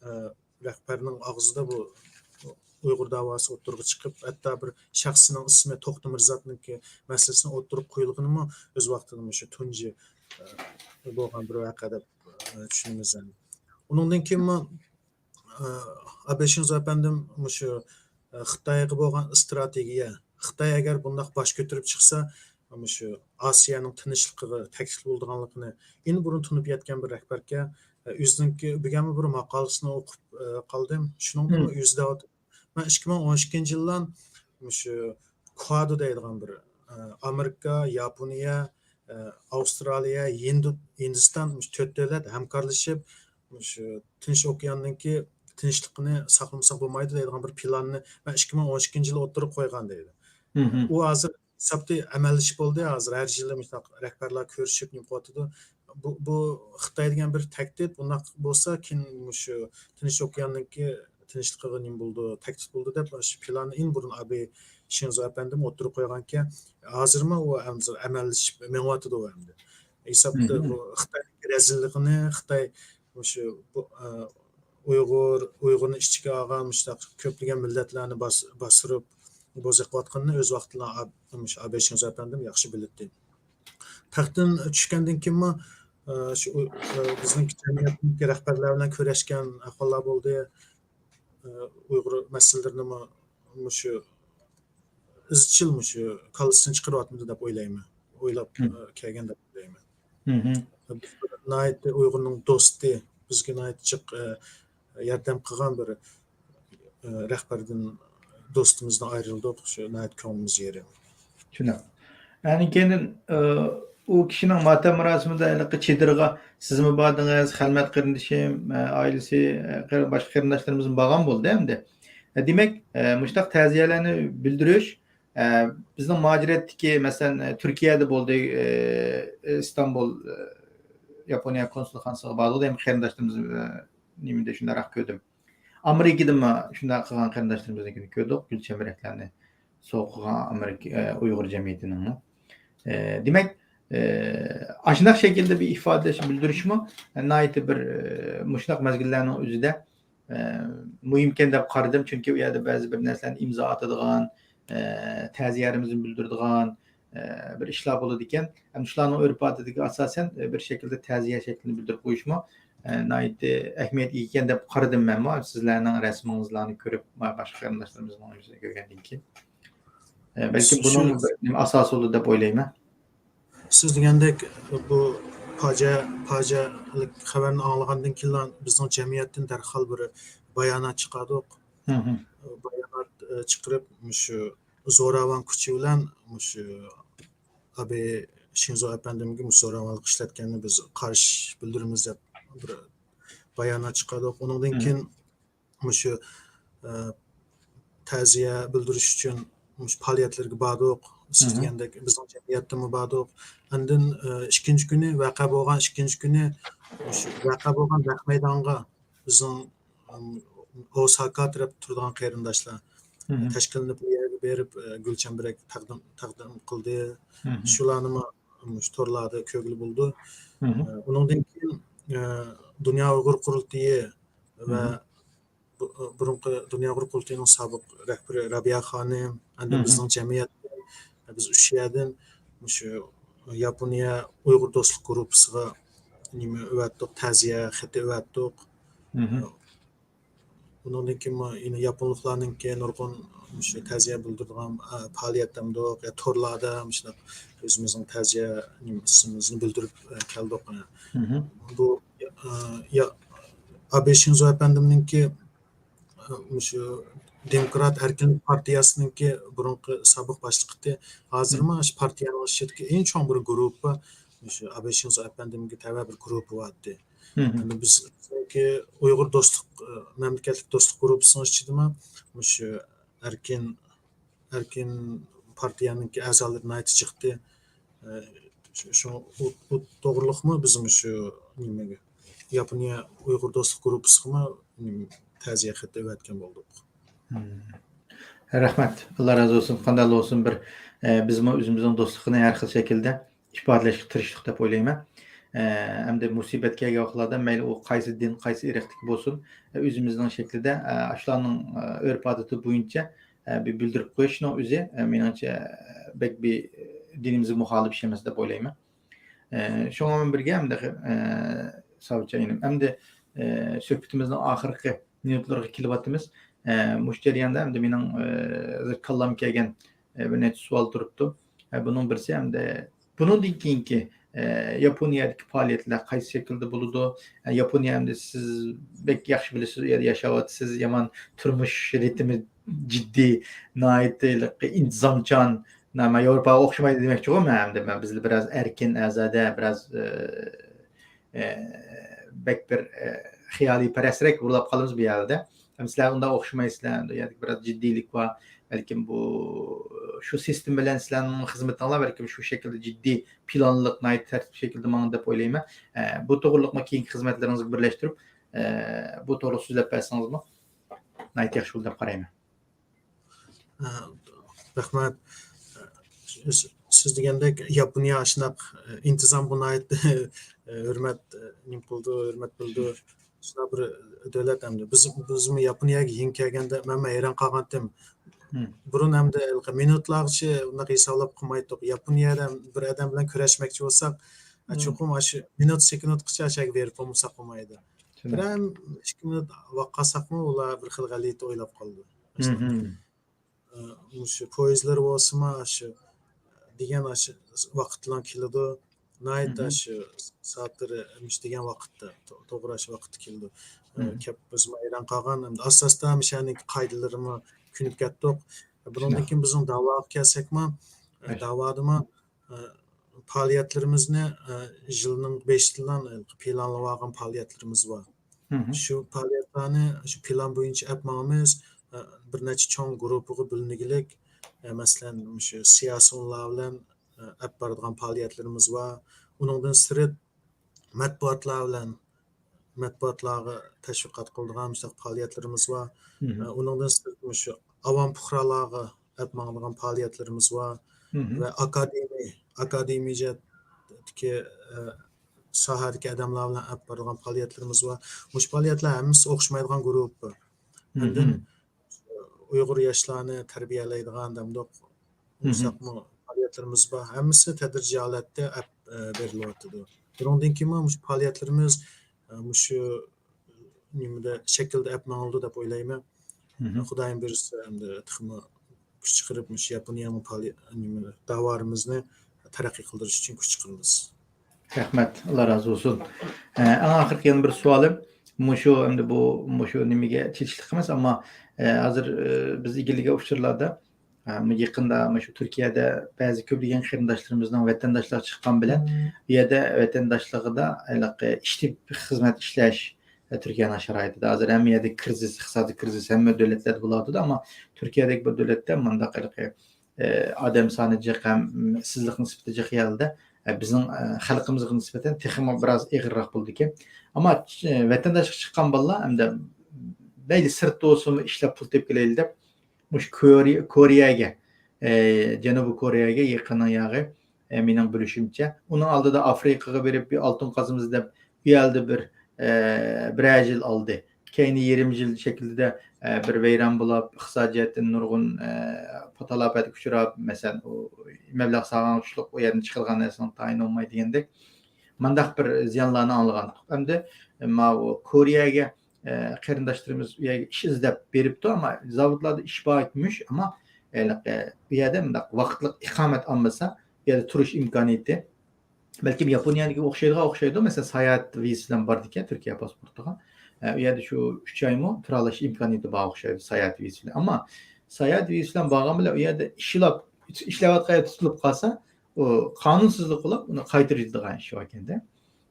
ئە، رەھبەرنىڭ ئاغزىدا بۇ ئۇيغۇر داۋاسى ئوتتۇرىغا چىقىپ، ھەتتا بىر شەخسنىڭ ئىسمى توختى مىرزاتنىڭكى مەسىلىسىنى ئوتتۇرىغا قويۇلغىنىمۇ ئۆز ۋاقتىدا مۇشۇ تۇنجى، ئە، بولغان بىر ۋەقە دەپ، ئە، چۈشىنىمىز. ئۇنىڭدىن كېيىنمۇ، ئە، ئابې شىنزو ئەپەندىم مۇشۇ، ئە، خىتايغا بولغان ئىستراتېگىيە، خىتاي ئەگەر بۇنداق باش كۆتۈرۈپ چىقسا، مۇشۇ ئاسىيانىڭ تىنچلىقىغا تەھدىت بولىدىغانلىقىنى ئىن بۇرۇن تونۇپ يەتكەن بىر رەھبەركەن. ئە، ئۆزىنىڭكى بۈگۈنمۇ بىر ماقالىسىنى ئوقۇپ، ئە، قالدىم. شۇنىڭدىمۇ ئۆزى دەۋاتىدۇ. مەن ئىككى مىڭ ئون ئىككىنچى يىللار مۇشۇ كۇئادو دەيدىغان بىر، ئە، ئامېرىكا، ياپونىيە، ئە، ئاۋسترالىيە، ھىندى-، ھىندىستان، مۇشۇ تۆت دۆلەت ھەمكارلىشىپ، مۇشۇ تىنچ ئوكياننىڭكى تىنچلىقىنى ساقلىمىساق بولمايدۇ دەيدىغان بىر پىلاننى مەن ئىككى مىڭ ئون ئىككىنچى يىلى ئوتتۇرىغا قويغان دەيدۇ. ئۇ ھازىر ھېسابتا ئەمەلىيلىشىپ بولدى. ھازىر ھەر يىلى مۇشۇنداق رەھبەرلەر كۆرۈشۈپ نېمە قىلىۋاتىدۇ. بۇ، بۇ خىتاي دېگەن بىر تەھدىت. بۇنداق بولسا كېيىن مۇشۇ تىنچ ئوكياننىڭكى تىنچلىقىغا نېمە بولىدۇ، تەھدىت بولىدۇ دەپ، شۇ پىلاننى ئىن بۇرۇن ئابې شىنزو ئەپەندىمۇ ئوتتۇرىغا قويغانكەن. ھازىرمۇ ئۇ ھازىر ئەمەلىيلىشىپ مېڭىۋاتىدۇ ئەمدى. ھېسابتا بۇ خىتاينىڭكى رەزىللىكىنى، خىتاي مۇشۇ بۇ، ئە، ئۇيغۇر، ئۇيغۇرنى ئىچىگە ئالغان مۇشۇنداق كۆپلىگەن مىللەتلەرنى باس-، باستۇرۇپ بوزۇق قىلىۋاتقىنىنى ئۆز ۋاقتىدا ئاب-، مۇشۇ ئابې شىنزو ئەپەندىم ياخشى بىلەتتى. تەختتىن چۈشكەندىن كېيىنمۇ، ئە، شۇ، ئۇ، ئە، بىزنىڭ جەمئىيەتتىكى رەھبەرلەر بىلەن كۆرۈشكەن ئەھۋاللار بولدى. ئە، ئۇيغۇر مەسىلىلىرىنىمۇ مۇشۇ ئىزچىل مۇشۇ كاللىسىدىن چىقىرىۋاتمىدى دەپ ئويلايمەن. ئويلاپ، ئە، كەلگەن دەپ ئويلايمەن. ناھايىتى ئۇيغۇرنىڭ دوستى، بىزگە ناھايىتى جىق، ئە، ياردەم قىلغان بىر، ئە، رەھبەردىن، دوستىمىزدىن ئايرىلدۇق. شۇ ناھايىتى كۆڭلىمىز يېرىم. شۇنداق. ئەنە كېيىندىن، ئە، ئۇ كىشىنىڭ ماتەم مۇراسىمىدا ھېلىقى چېدىرغا سىزمۇ باردىڭىز، خەلمەت قېرىندىشىم، ئە، ئائىلىسى، ئە، قېرىن-، باشقا قېرىنداشلىرىمىزمۇ بارغان بولدى ئەمدى. ئە، دېمەك، ئە، مۇشۇنداق تەزىيەلەرنى بىلدۈرۈش، ئە، بىزنىڭ مۇھاجىرەتتىكى، مەسىلەن، ئە، تۈركىيەدە بولدى، ئە، ئىستانبۇل، ئە، ياپونىيە كونسۇلخانىسىغا باردۇق، دېمەك، قېرىنداشلىرىمىز، ئە، نېمىدە شۇنداقراق كۆردۈم. ئامېرىكىدىمۇ شۇنداق قىلغان قېرىنداشلىرىمىزنىڭكىنى كۆردۇق، گۈل چەمبىرەكلەرنى سوۋغا قىلغان ئامېرىكا، ئە، ئۇيغۇر جەمئىيىتىنىڭمۇ. ئە، دېمەك، ئاشۇنداق شەكىلدە بىر ئىپادىلەش، بىلدۈرۈشمۇ ناھايىتى بىر، ئە، مۇشۇنداق مەزگىللەرنىڭ ئۆزىدە، ئە، مۇھىمكەن دەپ قارىدىم. چۈنكى ئۇ يەردە بەزى بىر نەرسىلەرنى ئىمزا ئاتىدىغان، ئە، تەزىيەلىرىمىزنى بىلدۈرىدىغان، ئە، بىر ئىشلار بولىدىكەن. ھەم شۇلارنىڭ ئۆرپ-ئادىتىگە ئاساسەن، ئە، بىر شەكىلدە تەزىيە شەكلىنى بىلدۈرۈپ قويۇشمۇ، ئە، ناھايىتى ئەھمىيەتكە ئىگە ئىكەن دەپ قارىدىم مەنمۇ. سىزلەرنىڭ رەسىمىڭىزلارنى كۆرۈپ، باشقا قېرىنداشلىرىمىزنىڭ يۈزىنى كۆرگەندىن كېيىن. ئە، بەلكىم بۇنىڭ شۇ بىر نېمە ئاساسى بولىدۇ دەپ ئويلايمەن. سىز دېگەندەك، بۇ پاجىئە، پاجىئەلىك خەۋەرنى ئاڭلىغاندىن كېيىنلا بىزنىڭ جەمئىيەتتىن دەرھال بىر بايانات چىقاردۇق. مھم. بايانات، ئە، چىقىرىپ، مۇشۇ زوراۋان كۈچى بىلەن مۇشۇ ئابې شىنزو ئەپەندىمگە مۇشۇ زوراۋانلىق ئىشلەتكەننى بىز قارشى بىلدۈرىمىز دەپ بىر بايانات چىقاردۇق. ئۇنىڭدىن مھم. كېيىن مۇشۇ، ئە، تەزىيە بىلدۈرۈش ئۈچۈن مۇشۇ پائالىيەتلەرگە باردۇق. سىز مھم. دېگەندەك بىزنىڭ جەمئىيەتتىنمۇ باردۇق. ئاندىن، ئە، ئىككىنچى كۈنى، ۋەقە بولغان ئىككىنچى كۈنى مۇشۇ ۋەقە بولغان نەق مەيدانغا بىزنىڭ، ئىم، ئوساكا تەرەپتە تۇرىدىغان قېرىنداشلار مھم. تەشكىللىنىپ، ئۇ يەرگە بېرىپ، ئە، گۈل چەمبىرەك تەقدىم، تەقدىم قىلدى. مھم. شۇلارنىمۇ مۇشۇ تورلاردا كۆرگىلى بولىدۇ. مھم. ئە، ئۇنىڭدىن كېيىن، ئە، دۇنيا ئۇيغۇر قۇرۇلتىيى ۋە مھم. بۇ-، بۇرۇنقى دۇنيا ئۇيغۇر قۇرۇلتىيىنىڭ سابىق رەھبىرى رابىيە خانىم، ئاندىن مھم. بىزنىڭ جەمئىيەتتىن، بىز ئۈچ يەردىن مۇشۇ ياپونىيە ئۇيغۇر دوستلۇق گۇرۇپپىسىغا نېمە ئەۋەتتۇق، تەزىيە خېتى ئەۋەتتۇق. مھم. ئۇنىڭدىن كېيىن يەنە ياپونلۇقلارنىڭكى نۇرغۇن مۇشۇ تەزىيە بىلدۈرىدىغان، ئە، پائالىيەتلەردە، يا تورلاردا مۇشۇنداق ئۆزىمىزنىڭ تەزىيە نېمىسىمىزنى بىلدۈرۈپ، ئە، كەلدۇق. مھم. بۇ، ئە، يا، ئابې شىنزو ئەپەندىمنىڭكى، ئە، مۇشۇ دېموكرات ئەركىنلىك پارتىيەسىنىڭكى بۇرۇنقى سابىق باشلىقى، ھازىرمۇ مھم. شۇ پارتىيەنىڭ ئىچىدىكى ئەڭ چوڭ بىر گۇرۇپپا، مۇشۇ ئابې شىنزو ئەپەندىمگە تەۋە بىر گۇرۇپپا بار ئىدى. مھم. ئەمدى بىز، بىزنىڭكى ئۇيغۇر دوستلۇق، ئە، مەملىكەتلىك دوستلۇق گۇرۇپپىسىنىڭ ئىچىدىمۇ مۇشۇ ئەركىن، ئەركىن پارتىيەنىڭكى ئەزالىرى ناھايىتى جىقتى. ئە، شۇ، شۇ، ئۇ، ئۇ توغرىلىقمۇ بىز مۇشۇ نېمىگە، ياپونىيە ئۇيغۇر دوستلۇق گۇرۇپپىسىغىمۇ، نېمە، تەزىيە خېتى ئەۋەتكەن بولدۇق. مم. رەھمەت. ئاللا رازى بولسۇن. قانداقلا بولسۇن، بىر، ئە، بىزمۇ ئۆزىمىزنىڭ دوستلۇقىنى ھەر خىل شەكىلدە ئىپادىلەشكە تىرىشتۇق دەپ ئويلايمەن. ئە، ئەمدى مۇسىبەت كەلگەن ۋاقىتلاردا مەيلى ئۇ قايسى دىن، قايسى ئىرقتىكى بولسۇن، ئە، ئۆزىمىزنىڭ شەكلىدە، ئە، ئاشۇلارنىڭ، ئە، ئۆرپ-ئادىتى بويىچە، ئە، بىر بىلدۈرۈپ قويۇشنىڭ ئۆزى، ئە، مېنىڭچە، ئە، بەك بىر، ئە، دىنىمىزگە مۇخالىپ ئىش ئەمەس دەپ ئويلايمەن. ئە، شۇڭا بىلەن بىرگە، ئەمدى، ئە، ساۋچى ئىنىم، ئەمدى، ئە، سۆھبىتىمىزنىڭ ئاخىرقى مىنۇتلىرىغا كېلىۋاتىمىز. ئە، مۇشۇ جەرياندا ئەمدى مېنىڭ، ئە، ھازىر كاللام كەلگەن، ئە، بىر نەچچە سوئال تۇرۇپتۇ. ئە، بۇنىڭ بىرسى ئەمدى بۇنىڭدىن كېيىنكى، ئە، ياپونىيەدىكى پائالىيەتلەر قايسى شەكىلدە بولىدۇ؟ ئە، ياپونىيە ئەمدى سىز بەك ياخشى بىلىسىز، ئۇ يەردە ياشاۋاتىسىز، يامان تۇرمۇش رىتىمى جىددىي، ناھايىتى ئىنتىزامچان، نە-، مەن ياۋروپاغا ئوخشىمايدۇ دېمەكچىغۇ مەن ئەمدى، مەن بىزدە بىراز ئەركىن، ئازادە، بىراز، ئە، ئە، بەك بىر، ئە، خىيالىيپەرەسرەك بولاپ قالىمىز بۇ يەردە. ھەم سىلەر ئۇنداق ئوخشىمايسىلەر، ئەمدى يەردە بىراز جىددىيلىك بار. بەلكىم بۇ، شۇ سىستېما بىلەن سىلەرنىڭ خىزمىتىڭلار بەلكىم شۇ شەكىلدە جىددىي پىلانلىق، ناھايىتى تەرتىپ شەكىلدە ماڭىدۇ دەپ ئويلايمەن. ئە، بۇ توغرىلىقمۇ كېيىنكى خىزمەتلىرىڭىزگە بىرلەشتۈرۈپ، ئە، بۇ توغرىلىق سۆزلەپ بەرسىڭىزمۇ ناھايىتى ياخشى بولىدۇ دەپ قارايمەن. ئە، رەھمەت. سىز، سىز دېگەندەك ياپونىيە ئاشۇنداق، ئە، ئىنتىزام بۇ ناھايىتى، ئە، ھۆرمەت، ئە، نېمە قىلىدۇ، ھۆرمەت بىلىدۇ. شۇنداق بىر دۆلەت ئەمدى. بىز، بىزمۇ ياپونىيەگە يېڭى كەلگەندە مەنمۇ ھەيران قالغانتىم. مم. بۇرۇن ئەمدى ھېلىقى مىنۇتلارغىچە ئۇنداق ھېسابلاپ قىلمايتتۇق. ياپونىيەدە بىر ئادەم بىلەن كۆرۈشمەكچى بولساق، ئە، مم. چوقۇم ئاشۇ مىنۇت، سېكۇنتقىچە ئاشۇ يەرگە بېرىپ بولمىساق بولمايدۇ. شۇنداق. بىرەر ئىككى مىنۇت ۋاقىت قالساقمۇ، ئۇلار بىر خىل غەلىتە ئويلاپ قالىدۇ. مم. ئە، مۇشۇ پويىزلار بولسىمۇ، ئاشۇ دېگەن ئاشۇ ۋاقىتلا كېلىدۇ. ناھايىتى مم. ئاشۇ سائەتلىرى مۇشۇ دېگەن ۋاقىتتا، تو-، توغرا ئاشۇ ۋاقىتتا كېلىدۇ. ئە، مم. كەپ بىزمۇ ھەيران قالغان. ئەمدى ئاستا-ئاستا مۇشۇ يەرنىڭ قائىدىلىرىمۇ كۆنۈپ كەتتۇق. بۇنىڭدىن شۇنداق. كېيىن بىزنىڭ داۋاغا كەلسەكمۇ، ئە، ئەي. داۋادىمۇ، ئە، پائالىيەتلىرىمىزنى، ئە، يىلنىڭ بېشىدىلا پىلانلىۋالغان پائالىيەتلىرىمىز بار. مم. شۇ پائالىيەتلەرنى شۇ پىلان بويىچە ئەپ ماڭىمىز. ئە، بىر نەچچە چوڭ گۇرۇپپىغا بۆلۈنگۈلۈك، ئە، مەسىلەن، مۇشۇ سىياسىيونلار بىلەن، ئە، ئەپ بارىدىغان پائالىيەتلىرىمىز بار. ئۇنىڭدىن سىرت، مەتبۇئاتلار بىلەن، مەتبۇئاتلارغا تەشۋىقات قىلىدىغان مۇشۇنداق پائالىيەتلىرىمىز بار. مم. ئە، ئۇنىڭدىن سىرت، مۇشۇ ئاۋام پۇقرالارغا ئەپ ماڭىدىغان پائالىيەتلىرىمىز بار. مم. ۋە ئاكادېمىي، ئاكادېمىيجە ئىككى، ئە، ساھەدىكى ئادەملەر بىلەن ئېلىپ بارىدىغان پائالىيەتلىرىمىز بار. مۇشۇ پائالىيەتلەر ھەممىسى ئوخشىمايدىغان گۇرۇپپا. ئاندىن ئۇيغۇر ياشلارنى تەربىيەلەيدىغان دەمدۇق، ئۇنداقمۇ پائالىيەتلىرىمىز بار. ھەممىسى تەدرىجىي ھالەتتە ئەپ، ئە، بېرىلىۋاتىدۇ. بۇنىڭدىن كېيىنمۇ مۇشۇ پائالىيەتلىرىمىز، ئە، مۇشۇ نېمىدە، شەكىلدە ئەپ ماڭىلىدۇ دەپ ئويلايمەن. خۇدايىم بۇيرۇسا، ئەمدى تېخىمۇ كۈچ چىقىرىپ، مۇشۇ ياپونىيەمۇ پائالىي-، نېمە، داۋارىمىزنى تەرەققىي قىلدۇرۇش ئۈچۈن كۈچ چىقىرىمىز. رەھمەت، ئاللا رازى بولسۇن. ئە، ئەڭ ئاخىرقى يەنە بىر سوئالىم، مۇشۇ، ئەمدى بۇ، مۇشۇ نېمىگە چېتىشلىق ئەمەس، ئەمما، ئە، ھازىر، ئە، بىز ئىگىلىگەن ئۇچۇرلاردا، ئە، يېقىندا مۇشۇ تۈركىيەدە بەزى كۆپلىگەن قېرىنداشلىرىمىزنىڭ ۋەتەنداشلىقى چىققان بىلەن، ئۇ يەردە ۋەتەنداشلىقىدا ھېلىقى ئىشچى خىزمەت ئىشلەش، ئە، تۈركىيەنىڭ شارائىتىدا ھازىر ھەممە يەردە كرىزىس، ئىقتىسادىي كرىزىس ھەممە دۆلەتلەردە بولۇۋاتىدۇ، ئەمما تۈركىيەدەك بىر دۆلەتتە مۇنداق ھېلىقى ئادەم سانى جىق ھەم ئىشسىزلىق نىسبىتى جىق يەردە، بىزنىڭ خەلقىمىزغا نىسبەتەن تېخىمۇ بىراز ئېغىرراق بولىدىكەن. ئەمما ۋەتەنداشلىققا چىققان بالىلار ئەمدى مەيلى سىرتتا بولسۇنمۇ ئىشلەپ پۇل تېپىپ كېلەيلى دەپ، مۇشۇ كورېيەگە، جەنۇبىي كورېيەگە يېقىننىڭ ياغى، مېنىڭ بىلىشىمچە. ئۇنىڭ ئالدىدا ئافرىقىغا بېرىپ بىر ئالتۇن قازىمىز دەپ، ئۇ يەردە بىر، بىرەر يىل ئالدى. كەينى يېرىم يىل شەكلىدە، ئە، بىر ۋەيران بولۇپ، ئىقتىسادىي جەھەتتىن نۇرغۇن، ئە، تالاپەتكە ئۇچراپ، مەسىلەن، ئۇ مەبلەغ سالغان ئۇچلۇق ئۇ يەردىن چىقىدىغان نەرسىنىڭ تايىنى بولماي دېگەندەك، مانداق بىر زىيانلارنى ئاڭلىغانتۇق. ئەمدى ماۋۇ كورېيەگە، ئە، قېرىنداشلىرىمىز ئۇ يەرگە ئىش ئىزدەپ بېرىپتۇ، ئەمما زاۋۇتلاردا ئىش بارمىش، ئەمما، ئە، ئۇ يەردە مۇنداق ۋاقىتلىق ئىقامەت ئالمىسا، ئۇ يەردە تۇرۇش ئىمكانىيىتى بەلكىم ياپونىيەنىڭكىگە ئوخشايدىغان ئوخشايدۇ. مەسىلەن، ساياھەت ۋىزىسى بىلەن باردىكەن تۈركىيە پاسپورتىغا. ئە، ئۇ يەردە شۇ ئۈچ ئايمۇ تۇرالاش ئىمكانىيىتى بار ئوخشايدۇ ساياھەت ۋىزىسى بىلەن. ئەمما ساياھەت ۋىزىسى بىلەن بارغان بىلەن ئۇ يەردە ئىشلاپ، ئىشلەۋاتقان يەردە تۇتۇلۇپ قالسا، ئۇ قانۇنسىزلىق بولۇپ، ئۇنى قايتۇرۇۋېتىدىغان ئىش باركەندە.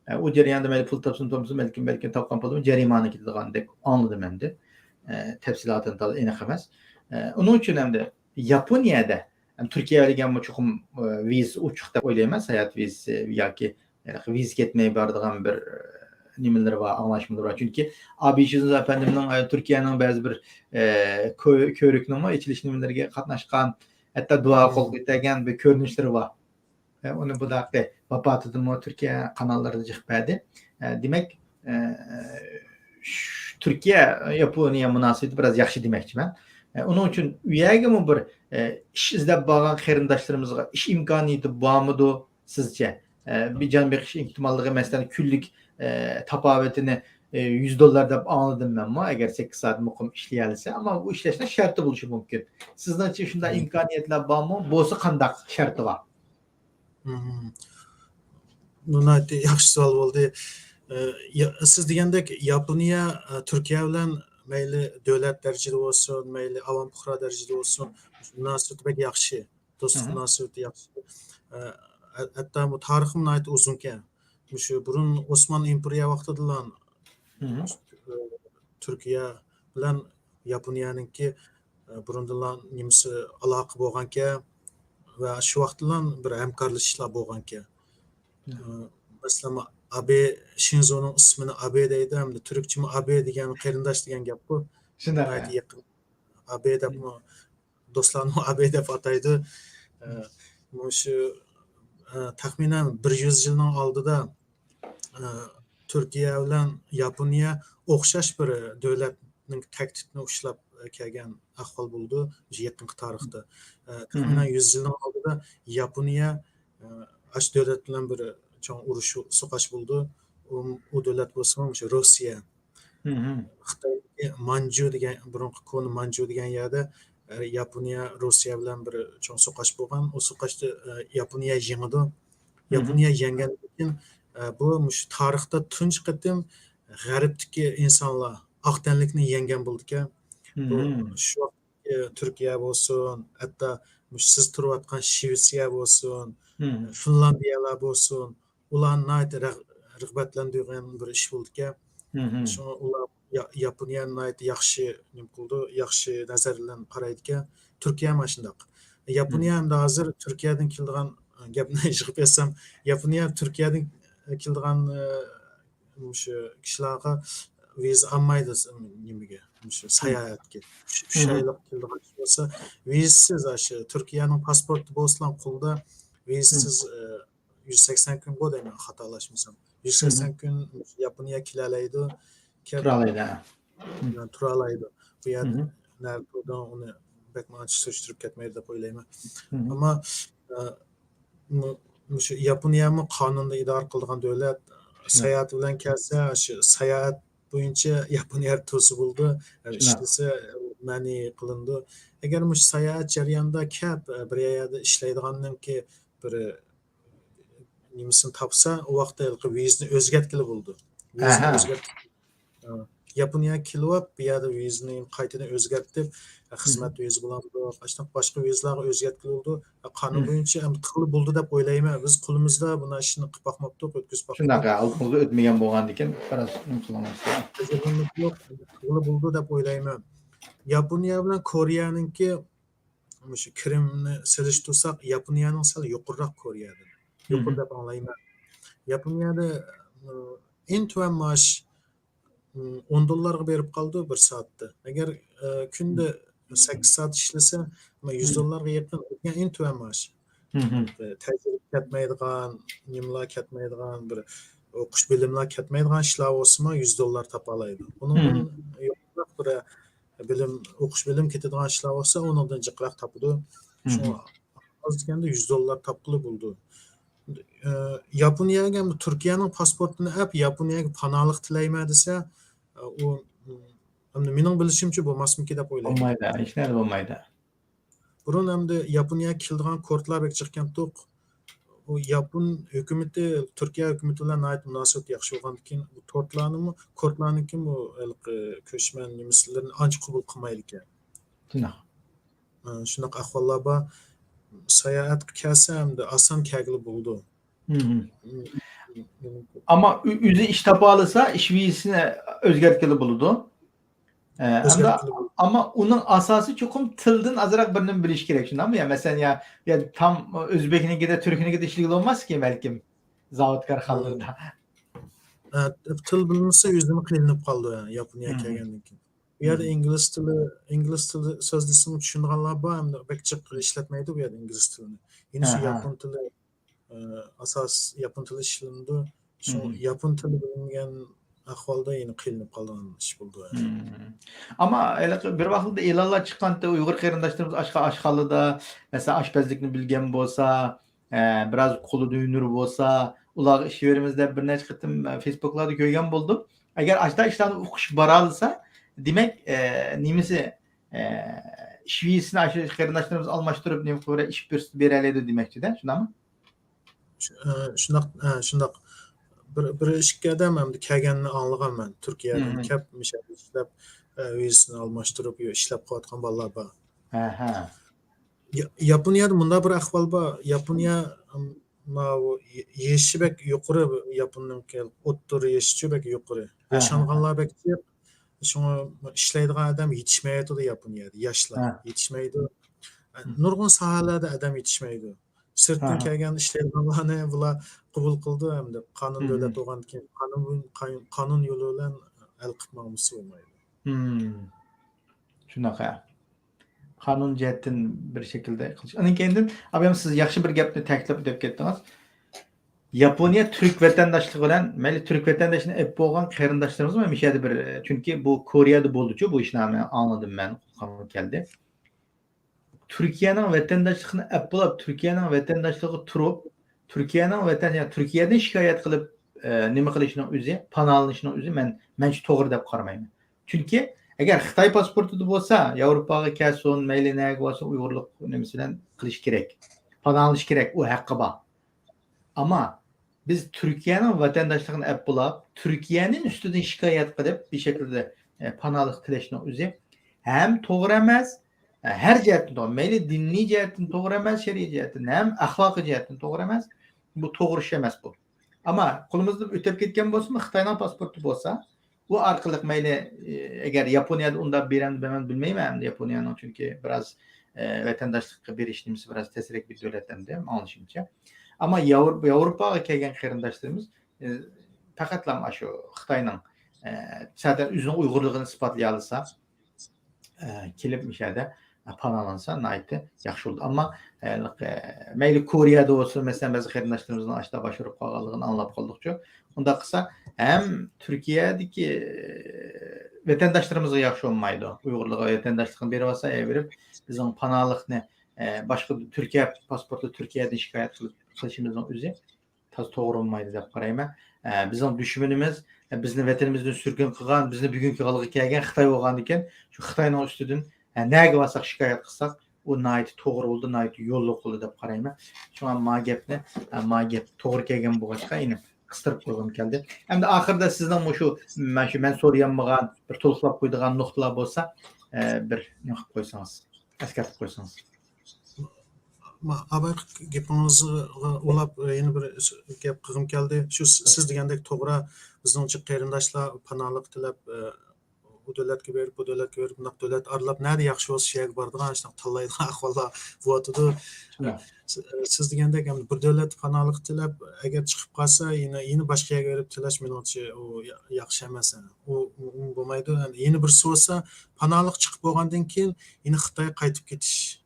ئە، ئۇ جەرياندا مەيلى پۇل تاپسۇن، تاپمىسۇن، بەلكىم، بەلكىم تاپقان پۇلىمۇ جەرىمانە كېتىدىغاندەك ئاڭلىدىم ئەمدى. ئە، تەپسىلاتىنى تازا ئېنىق ئەمەس. ئە، ئۇنىڭ ئۈچۈن ئەمدى ياپونىيەدە، ھەم تۈركىيە بىلەن چوقۇم، ئە، ۋىزىسى ئوچۇق دەپ ئويلايمەن، ساياھەت ۋىزىسى ياكى ھېلىقى ۋىزا كەتمەي بارىدىغان بىر، ئە، نېمىلىرى بار، ئاڭلاشمىلىرى بار. چۈنكى ئابىچىزنىز ئەپەندىمنىڭ، ئە، تۈركىيەنىڭ بەزى بىر، ئە، كۆ-، كۆۋرۈكنىڭمۇ ئېچىلىش نېمىلىرىگە قاتناشقان، ھەتتا دۇئاغا قول كۆتەرگەن بىر كۆرۈنۈشلىرى بار. ئە، ئۇنى بۇنداق ۋاپاتىدىمۇ تۈركىيە قاناللىرىدا جىق بەردى. ئە، دېمەك، ئە، ش-، تۈركىيە ياپونىيە مۇناسىۋىتى بىراز ياخشى دېمەكچىمەن. ئە، ئۇنىڭ ئۈچۈن ئۇ يەرگىمۇ بىر، ئە، ئىش ئىزدەپ بارغان قېرىنداشلىرىمىزغا ئىش ئىمكانىيىتى بارمىدۇ سىزچە؟ ئە، بىر جان بېقىش ئېھتىماللىقى، مەسىلەن، كۈنلۈك، ئە، تاپاۋىتىنى، ئە، يۈز دوللار دەپ ئاڭلىدىم مەنمۇ، ئەگەر سەككىز سائەت مۇقىم ئىشلىيەلىسە، ئەمما ئۇ ئىشلەشنىڭ شەرتى بولۇشى مۇمكىن. سىزنىڭچە شۇنداق ئىمكانىيەتلەر بارمۇ؟ بولسا قانداق شەرتى بار؟ مم. بۇ ناھايىتى ياخشى سوئال بولدى. ئە، يا-، سىز دېگەندەك ياپونىيە، ئە، تۈركىيە بىلەن مەيلى دۆلەت دەرىجىدە بولسۇن، مەيلى ئاۋام پۇقرا دەرىجىدە بولسۇن، مۇناسىۋىتى بەك ياخشى. دوستلۇق مۇناسىۋىتى ياخشى. ئە، ھە-، ھەتتا بۇ تارىخىمۇ ناھايىتى ئۇزۇنكەن. مۇشۇ بۇرۇن ئوسمان ئىمپېرىيە ۋاقتىدىلا، ئە، تۈركىيە بىلەن ياپونىيەنىڭكى، ئە، بۇرۇندىنلا نېمىسى ئالاقە بولغانكەن ۋە شۇ ۋاقىتتىلا بىر ھەمكارلىشىشلار بولغانكەن. ئە، مەسىلەن، ئابې، شىنزونىڭ ئىسمىنى ئابې دەيدۇ، ھەمدە تۈركچىمۇ ئابې دېگەن قېرىنداش دېگەن گەپقۇ. شۇنداق، ناھايىتى يېقىن. ئابې دەپمۇ، دوستلارنىمۇ ئابې دەپ ئاتايدۇ. ئە، مۇشۇ، ئە، تەخمىنەن بىر يۈز يىلنىڭ ئالدىدا، ئە، تۈركىيە بىلەن ياپونىيە ئوخشاش بىر دۆلەتنىڭ تەكلىپىنى ئۇشلاپ كەلگەن ئەھۋال بولىدۇ، مۇشۇ يېقىنقى تارىختا. ئە، تەخمىنەن يۈز يىلنىڭ ئالدىدا ياپونىيە، ئە، ئاشۇ دۆلەت بىلەن بىر چوڭ ئۇرۇش سوقۇش بولىدۇ. ئۇ، ئۇ دۆلەت بولسىمۇ مۇشۇ روسىيە. خىتايدىكى مانجۇ دېگەن، بۇرۇنقى كونا مانجۇ دېگەن يەردە، ئە، ياپونىيە، روسىيە بىلەن بىر چوڭ سوقۇش بولغان. ئۇ سوقۇشتا، ئە، ياپونىيە يېڭىدۇ. ياپونىيە يەڭگەندىن كېيىن، ئە، بۇ مۇشۇ تارىختا تۇنجى قېتىم غەربتىكى ئىنسانلار ئاق تەنلىكنى يەڭگەن بولىدىكەن. بۇ شۇ ۋاقىت، ئە، تۈركىيە بولسۇن، ھەتتا مۇشۇ سىز تۇرۇۋاتقان شىۋېتسىيە بولسۇن، فىنلاندىيەلەر بولسۇن، ئۇلارنى ناھايىتى رەغ-، رىغبەتلەندۈرگەن بىر ئىش بولىدىكەن. شۇڭا ئۇلار يا-، ياپونىيەنى ناھايىتى ياخشى نېمە قىلىدۇ، ياخشى نەزەر بىلەن قارايدىكەن. تۈركىيەمۇ ئاشۇنداق. ياپونىيە ئەمدى ھازىر تۈركىيەدىن كېلىدىغان، گەپنى يىغىپ ئېيتسام، ياپونىيە تۈركىيەدىن كېلىدىغان، ئە، مۇشۇ كىشىلەرگە ۋىزا ئالمايدۇ، نېمىگە، مۇشۇ ساياھەتكە. ئۈچ، ئۈچ ئايلىق كېلىدىغان كىشى بولسا، ۋىزىسىز، ئاشۇ تۈركىيەنىڭ پاسپورتى بولسىلا قولدا، ۋىزىسىز، ئە، يۈز سەكسەن كۈنغۇ دەيمەن، خاتالاشمىسام. يۈز سەكسەن كۈن ياپونىيە كېلەلەيدۇ. كېلىپ تۇرالايدۇ، ھە. تۇرالايدۇ. بۇ يەردە نەدە تۇردۇڭ، ئۇنى بەكمۇ ئانچە سۈرۈشتۈرۈپ كەتمەيدۇ دەپ ئويلايمەن. ئەمما، ئە، مۇ-، مۇشۇ ياپونىيەمۇ قانۇندا ئىدارە قىلىدىغان دۆلەت. ساياھەت بىلەن كەلسە، شۇ ساياھەت بويىچە ياپونىيەدە تۇرسا بولىدۇ. ئىشلىسە، مەنئى قىلىنىدۇ. ئەگەر مۇشۇ ساياھەت جەريانىدا كەپ، بىر يەردە ئىشلەيدىغاننىڭكى بىر نېمىسىنى تاپسا، ئۇ ۋاقىتتا ھېلىقى ۋىزىنى ئۆزگەرتكىلى بولىدۇ. ۋىزىنى ئۆزگەرت-، ئە، ياپونىيەگە كېلىۋاپ، بۇ يەردە ۋىزىنى قايتىدىن ئۆزگەرتىپ، خىزمەت ۋىزا بولامدۇ، ئاشۇنداق باشقا ۋىزىلارغا ئۆزگەرتكىلى بولىدۇ. قانۇن بويىچە ئەمدى قىلغىلى بولىدۇ دەپ ئويلايمەن. بىز قولىمىزدا بۇنداق ئىشنى قىلىپ باقماپتۇق، ئۆتكۈزۈپ باقماپتۇق. شۇنداق، ئالدىمىزغا ئۆتمىگەن بولغاندىكىن، بىراز نېمە قىلالمايمىز. تەجرىبىمىز يوق، قىلغىلى بولىدۇ دەپ ئويلايمەن. ياپونىيە بىلەن كورېيەنىڭكى مۇشۇ كىرىمنى سېلىشتۇرساق، ياپونىيەنىڭ سەل يۇقىرىراق كورېيەدىن. يۇقىرى دەپ ئاڭلايمەن. ياپونىيەدە، ئىم، ئەڭ تۆۋەن مائاش، ئىم، ئون دوللارغا بېرىپ قالىدۇ بىر سائەتتە. ئەگەر، ئە، كۈندە سەككىز سائەت ئىشلىسە، يۈز دوللارغا يېقىن، ئەڭ تۆۋەن مائاش. ئە، تەجرىبە كەتمەيدىغان، نېمىلەر كەتمەيدىغان، بىر ئوقۇش بىلىملەر كەتمەيدىغان ئىشلار بولسىمۇ، يۈز دوللار تاپالايدۇ. ئۇنىڭدىن يۇقىرىراق بىر بىلىم، ئوقۇش بىلىم كېتىدىغان ئىشلار بولسا، ئۇنىڭدىن جىقراق تاپىدۇ. شۇڭا ئاز دېگەندە يۈز دوللار تاپقىلى بولىدۇ. ئە، ياپونىيەگە، تۈركىيەنىڭ پاسپورتىنى ئەپ، ياپونىيەگە پاناھلىق تىلەيمەن دېسە، ئە، ئۇ، ئەمدى مېنىڭ بىلىشىمچە بولماسمىكى دەپ ئويلايمەن. بولمايدۇ، ھېچ نەدە بولمايدۇ. بۇرۇن ئەمدى ياپونىيەگە كېلىدىغان كورتلار بەك جىقكەنتۇق. ئۇ ياپون ھۆكۈمىتى، تۈركىيە ھۆكۈمىتى بىلەن ناھايىتى مۇناسىۋىتى ياخشى بولغاندىكىن، بۇ كورتلارنىمۇ، كورتلارنىڭكىمۇ ھېلىقى كۆچمەن نېمىسىلىرىنى ئانچە قوبۇل قىلمايدىكەن. شۇنداق. ئە، شۇنداق ئەھۋاللار بار. ساياھەتكە كەلسە ئەمدى ئاسان كەلگىلى بولىدۇ. ئەمما ئۆ-، ئۆزى ئىش تاپالىسا، ئىش ۋىزىسىنى ئۆزگەرتكىلى بولىدۇ. ئە، ئەمدى، ئەمما ئۇنىڭ ئاساسى چوقۇم تىلدىن ئازراق بىر نېمە بىلىش كېرەك، شۇنداقمۇ؟ يا، مەسىلەن، يا، يا تام ئۆزبېكنىڭكىدە، تۈركنىڭكىدە ئىشلىگىلى بولماسكى بەلكىم، زاۋۇت كارخانىلىرىدا. ئە، تىل بىلمىسە ئۆزىمۇ قىينىلىپ قالىدۇ، يا، ياپونىيەگە كەلگەندىن كېيىن. بۇ يەردە ئىنگلىز تىلى، ئىنگلىز تىلى سۆزلىسىمۇ چۈشىنىدىغانلار بار، ئەمدى بەك جىق ئىشلەتمەيدۇ بۇ يەردە ئىنگلىز تىلىنى. يەنە شۇ ياپون تىلى، ئاساس ياپون تىلى ئىشلىنىدۇ. شۇ ياپون تىلى بىلمىگەن ئەھۋالدا يەنە قىينىلىپ قالىدىغان ئىش بولىدۇ. ئەمما ھېلىقى بىر ۋاقىتتا ئېلانلار چىققانتى، ئۇيغۇر قېرىنداشلىرىمىز ئاشقا-، ئاشخانىدا، مەسىلەن، ئاشپەزلىكنى بىلگەن بولسا، ئە، بىراز قولىدا ھۈنىرى بولسا، ئۇلارغا ئىش بېرىمىز دەپ بىر نەچچە قېتىم، ئە، فېيسبۇكلاردا كۆرگەن بولدۇم. ئەگەر ئاشۇنداق ئىشلارنى ئۇقۇش بارالىسا، دېمەك، ئە، نېمىسى، ئە، ئىش ۋىزىسىنى ئاشۇ قېرىنداشلىرىمىز ئالماشتۇرۇپ، نېمە قىلىپ، ئىش پۇرسىتى بېرەلەيدۇ دېمەكچىدە، شۇنداقمۇ؟ شۇ-، ئە، شۇنداق، ئە، شۇنداق. بىر، بىر ئىككى ئادەم ئەمدى كەلگەننى ئاڭلىغان مەن. تۈركىيەدىن كەپ، مۇشۇ يەردە ئىشلەپ، ئە، ۋىزىسىنى ئالماشتۇرۇپ، ئىشلەپ قىلىۋاتقان بالىلار بار. ھە، ھە. يا-، ياپونىيەدە مۇنداق بىر ئەھۋال بار. ياپونىيە، ئىم، ماۋۇ ي-، يېشى بەك يۇقىرى، ياپوننىڭكى ئوتتۇرا يېشىچۇ بەك يۇقىرى. ھە، ھە، ھە. ياشانغانلار بەك جىق. شۇڭا ئىشلەيدىغان ئادەم يېتىشمەيۋاتىدۇ ياپونىيەدە. ياشلار يېتىشمەيدۇ. نۇرغۇن ساھەلەردە ئادەم يېتىشمەيدۇ. سىرتتىن كەلگەن ئىشلەيدىغانلارنى بۇلار قوبۇل قىلىدۇ ھەمدە قانۇن دۆلەت بولغاندىكىن قانۇن، قانۇن يولى بىلەن ھەل قىلىپ ماڭمىسا بولمايدۇ. شۇنداق، ھە. قانۇن جەھەتتىن بىر شەكىلدە قىلىش. ئاندىن كېيىندىن، ئابايام، سىز ياخشى بىر گەپنى تەكىتلەپ ئۆتۈپ كەتتىڭىز. ياپونىيە تۈرك ۋەتەنداشلىقى بىلەن، مەيلى تۈرك ۋەتەنداشلىقىنى ئېلىپ بولغان قېرىنداشلىرىمىزمۇ مۇشۇ يەردە بىر، چۈنكى بۇ كورېيەدە بولدىچۇ، بۇ ئىشنى ئاڭلىدىم مەن، قۇلىقىمغا كەلدى. تۈركىيەنىڭ ۋەتەنداشلىقىنى ئەپ بولاپ، تۈركىيەنىڭ ۋەتەنداشلىقىغا تۇرۇپ، تۈركىيەنىڭ ۋەتەن، يا تۈركىيەدىن شىكايەت قىلىپ، ئە، نېمە قىلىشنىڭ ئۆزى، پاناھلىنىشنىڭ ئۆزى مەن، مەنچە توغرا دەپ قارىمايمەن. چۈنكى ئەگەر خىتاي پاسپورتىدا بولسا، ياۋروپاغا كەلسۇن، مەيلى نەگە بارسۇن، ئۇيغۇرلۇق نېمىسى بىلەن قىلىش كېرەك. پاناھلىنىش كېرەك، ئۇ ھەققى بار. ئەمما بىز تۈركىيەنىڭ ۋەتەنداشلىقىنى ئەپ بولاپ، تۈركىيەنىڭ ئۈستىدىن شىكايەت قىلىپ، بىر شەكىلدە، ئە، پاناھلىق تىلەشنىڭ ئۆزى ھەم توغرا ئەمەس، ئە، ھەر جەھەتتىن توغرا، مەيلى دىنىي جەھەتتىن توغرا ئەمەس، شەرئىي جەھەتتىن ھەم ئەخلاقىي جەھەتتىن توغرا ئەمەس، بۇ توغرا ئىش ئەمەس بۇ. ئەمما قولىمىزدىن ئۆتۈپ كەتكەن بولسىمۇ، خىتاينىڭ پاسپورتى بولسا، بۇ ئارقىلىق مەيلى، ئە، ئەگەر ياپونىيەدە ئۇنداق بېرەمدۇ، بەرمەمدۇ بىلمەيمەن، ئەمدى ياپونىيەنىڭ چۈنكى بىراز، ئە، ۋەتەنداشلىققا بېرىش نېمىسى بىراز تەسرەك بىر دۆلەت ئەمدى، ئاڭلىشىمچە. ئەمما ياۋرو-، ياۋروپاغا كەلگەن قېرىنداشلىرىمىز، ئە، پەقەتلا ئاشۇ خىتاينىڭ، ئە، زادەن ئۆزىنىڭ ئۇيغۇرلۇقىنى ئىسپاتلىيالىسا، ئە، كېلىپ مۇشۇ يەردە پاناھلانسا ناھايىتى ياخشى بولىدۇ. ئەمما، ئە، مەيلى كورېيەدە بولسۇن، مەسىلەن، بەزى قېرىنداشلىرىمىزنىڭ ئاشۇنداق باشۋۇرۇپ قالغانلىقىنى ئاڭلاپ قالدۇقچۇ. ئۇنداق قىلسا، ھەم تۈركىيەدىكى، ئە، ۋەتەنداشلىرىمىزغا ياخشى بولمايدۇ. ئۇيغۇرلارغا ۋەتەنداشلىقنى بېرىۋالسا، ئەۋېرىپ، بىزنىڭ پاناھلىقنى، ئە، باشقا تۈركىيە پاسپورتلۇق تۈركىيەدىن شىكايەت قىلىپ، قىلىشىمىزنىڭ ئۆزى تازا توغرا بولمايدۇ دەپ قارايمەن. ئە، بىزنىڭ دۈشمىنىمىز، ئە، بىزنى ۋەتىنىمىزدىن سۈرگۈن قىلغان، بىزنى بۈگۈنكى ھالغا كەلگەن خىتاي بولغاندىكىن، شۇ خىتاينىڭ ئۈستىدىن، ئە، نەگە بارساق شىكايەت قىلساق، ئۇ ناھايىتى توغرا بولىدۇ، ناھايىتى يوللۇق بولىدۇ دەپ قارايمەن. شۇڭا ما گەپنى، ئە، ما گەپ توغرا كەلگەن بولغاچقا، ئېنىق قىستۇرۇپ قويغۇم كەلدى. ئەمدى ئاخىرىدا سىزنىڭ مۇشۇ، مەن شۇ مەن سورىيالمىغان، بىر تولۇقلاپ قويىدىغان نۇقتىلار بولسا، ئە، بىر نېمە قىلىپ قويسىڭىز، ئەسكەرتىپ قويسىڭىز. ما-، ئاۋۋال گېپىڭىزغا ئۇلاپ، يەنە بىر گەپ قىلغۇم كەلدى. شۇ س-، سىز دېگەندەك توغرا، بىزنىڭچە قېرىنداشلار پاناھلىق تىلەپ، ئۇ دۆلەتكە بېرىپ، بۇ دۆلەتكە بېرىپ، بۇنداق دۆلەت ئارىلاپ، نەدە ياخشى بولسا، شۇ يەرگە بارىدىغان، شۇنداق تاللايدىغان ئەھۋاللار بولۇۋاتىدۇ. سىز، سىز دېگەندەك، ئەمدى بىر دۆلەتتە پاناھلىق تىلەپ، ئەگەر چىقىپ قالسا، يەنە، يەنە باشقا يەرگە بېرىپ تىلەش، مېنىڭچە، ئۇ يا-، ياخشى ئەمەس. ئۇ، ئۇ، ئۇ بولمايدۇ. يەنە بىرسى بولسا، پاناھلىق چىقىپ بولغاندىن كېيىن، يەنە خىتايغا قايتىپ كېتىش.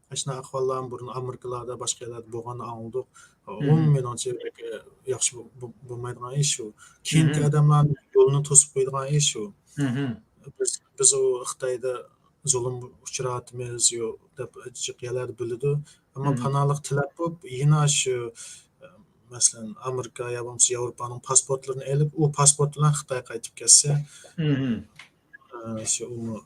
ئاشۇنداق ئەھۋاللار بۇرۇن ئامېرىكىلاردا، باشقا يەرلەردە بولغاننى ئاڭلىدۇق. ئۇمۇ مېنىڭچە بەك، ئە، ياخشى بو-، بو-، بولمايدىغان ئىش ئۇ. كېيىنكى ئادەملەرنىڭ يولىنى توسۇپ قويىدىغان ئىش ئۇ. بىز، بىز ئۇ خىتايدا زۇلۇم ئۇچراۋاتىمىز يو-، دەپ جىق يەرلەردە بىلىدۇ. ئەمما پاناھلىق تىلەپ بولۇپ، يەنە شۇ، ئە، مەسىلەن، ئامېرىكا يا بولمىسا ياۋروپانىڭ پاسپورتلىرىنى ئېلىپ، ئۇ پاسپورت بىلەن خىتايغا قايتىپ كەتسە، ئە، شۇ ئۇمۇ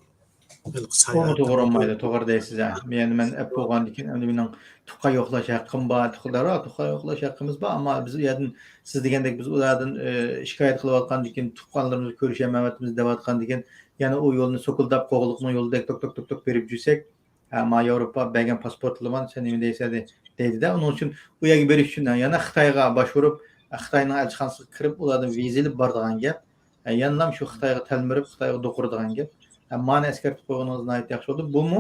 ھېلىقى ساياھەت توغرا بولمايدۇ، توغرا دەيسىز، ھە. يەنى مەن ئەپ بولغاندىن كېيىن، ئەمدى مېنىڭ تۇغقان يوقلاش ھەققىم بار، تۇغ-، دەرۋەقە، تۇغقان يوقلاش ھەققىمىز بار، ئەمما بىز ئۇ يەردىن، سىز دېگەندەك، بىز ئۇلاردىن، ئە، شىكايەت قىلىۋاتقاندىكىن، تۇغقانلىرىمىزنى كۆرۈشەلمەيۋاتىمىز دەۋاتقاندىكىن، يەنە ئۇ يولنى سوكۇلداپ، قوغلۇقنىڭ يولىدەك توك، توك، توك، توك بېرىپ يۈرسەك، ھە، ما ياۋروپا بەرگەن پاسپورتلىرىمنى سەن نېمە دەيسەن دەيدىدە. ئۇنىڭ ئۈچۈن ئۇ يەرگە بېرىش ئۈچۈن يەنە خىتايغا باشۋۇرۇپ، خىتاينىڭ ئەلچىخانىسىغا كىرىپ، ئۇلاردىن ۋىزا ئېلىپ بارىدىغان گەپ. يەنىلا شۇ خىتايغا تەلمۈرۈپ، خىتايغا دوقۇرىدىغان گەپ. مانا ئەسكەرتىپ قويغىنىڭىز ناھايىتى ياخشى بولدى. بۇمۇ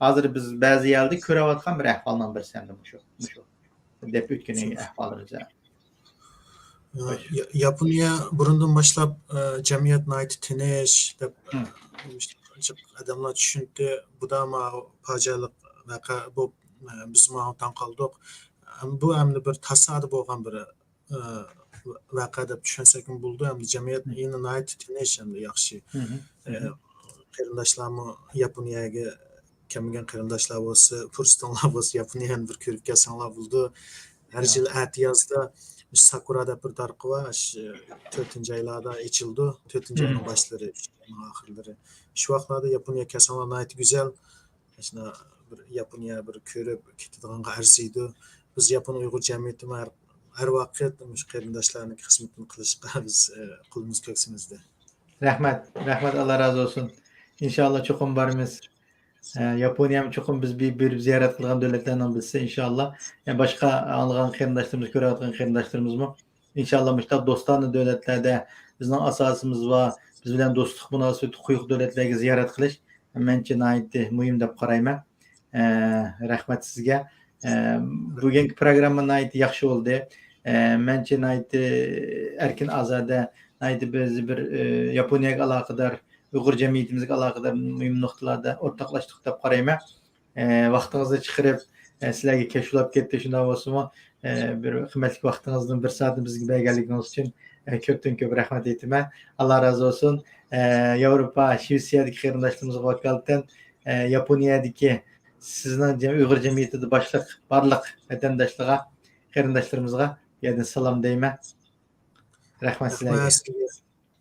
ھازىر بىز بەزى يەردە كۆرۈۋاتقان بىر ئەھۋالنىڭ بىرسى ئەمدى مۇشۇ، مۇشۇ دەپ ئۆتكىنى ئەھۋالىمىز. ياپونىيە بۇرۇندىن باشلاپ، ئە، جەمئىيەت ناھايىتى تىنچ دەپ، ئە، ئادەملەر چۈشىنىدۇ. بۇدا ما پاجىئەلىك ۋەقە بولۇپ، ئە، بىز ماڭا تاڭ قالدۇق. ئەم-، بۇ ئەمدى بىر تاسادىپ بولغان بىر، ئە، ۋەقە دەپ چۈشەنسەكمۇ بولىدۇ. ئەمدى جەمئىيەت يەنە ناھايىتى تىنچ، ئەمدى ياخشى. ئە، قېرىنداشلارمۇ ياپونىيەگە كەلمىگەن قېرىنداشلار بولسا، پۇرسىتىڭلار بولسا، ياپونىيەنى بىر كۆرۈپ كەلسەڭلار بولىدۇ. ھەر يىل ئەتىيازدا ساكۇرا دەپ بىر دەرىخ بار، شۇ تۆتىنچى ئايلاردا ئېچىلىدۇ، تۆتىنچى ئاينىڭ باشلىرى، ئاخىرلىرى. شۇ ۋاقىتلاردا ياپونىيە كەلسەڭلار ناھايىتى گۈزەل. شۇنداق بىر ياپونىيە بىر كۆرۈپ كېتىدىغانغا ئەرزىيدۇ. بىز ياپون ئۇيغۇر جەمئىيىتىمۇ ھەر، ھەر ۋاقىت مۇشۇ قېرىنداشلارنىڭ خىزمىتىنى قىلىشقا بىز، ئە، قولىمىز كۆكسىمىزدە. رەھمەت، رەھمەت، ئاللا رازى بولسۇن. ئىنشاللا چوقۇم بارىمىز. ئە، ياپونىيەمۇ چوقۇم بىز بىر، بېرىپ زىيارەت قىلغان دۆلەتلەرنىڭ بىرسى، ئىنشاللا. يەنى باشقا ئاڭلىغان قېرىنداشلىرىمىز، كۆرۈۋاتقان قېرىنداشلىرىمىزمۇ، ئىنشاللا، مۇشۇنداق دوستانە دۆلەتلەردە بىزنىڭ ئاساسىمىز بار، بىز بىلەن دوستلۇق مۇناسىۋىتى قويۇق دۆلەتلەرگە زىيارەت قىلىش مەنچە ناھايىتى مۇھىم دەپ قارايمەن. ئە، رەھمەت سىزگە. ئە، بۈگۈنكى پروگرامما ناھايىتى ياخشى بولدى. ئە، مەنچە ناھايىتى ئەركىن، ئازادە، ناھايىتى بىز بىر، ئە، ياپونىيەگە ئالاقىدار، ئۇيغۇر جەمئىيىتىمىزگە ئالاقىدار مۇھىم نۇقتىلاردا ئورتاقلاشتۇق دەپ قارايمەن. ئە، ۋاقتىڭىزنى چىقىرىپ، ئە، سىلەرگە كەچ بولاپ كەتتى، شۇنداق بولسىمۇ، ئە، بىر قىممەتلىك ۋاقتىڭىزدىن بىر سائەتنى بىزگە بەرگەنلىكىڭىز ئۈچۈن، ئە، كۆپتىن كۆپ رەھمەت ئېيتىمەن. ئاللا رازى بولسۇن. ئە، ياۋروپا، شىۋېتسىيەدىكى قېرىنداشلىرىمىزغا ۋاكالىتەن، ئە، ياپونىيەدىكى سىزنىڭ جەم-، ئۇيغۇر جەمئىيىتىدە باشلىق، بارلىق ۋەتەنداشلارغا، قېرىنداشلىرىمىزغا بۇ يەردىن سالام دەيمەن. رەھمەت سىلەرگە.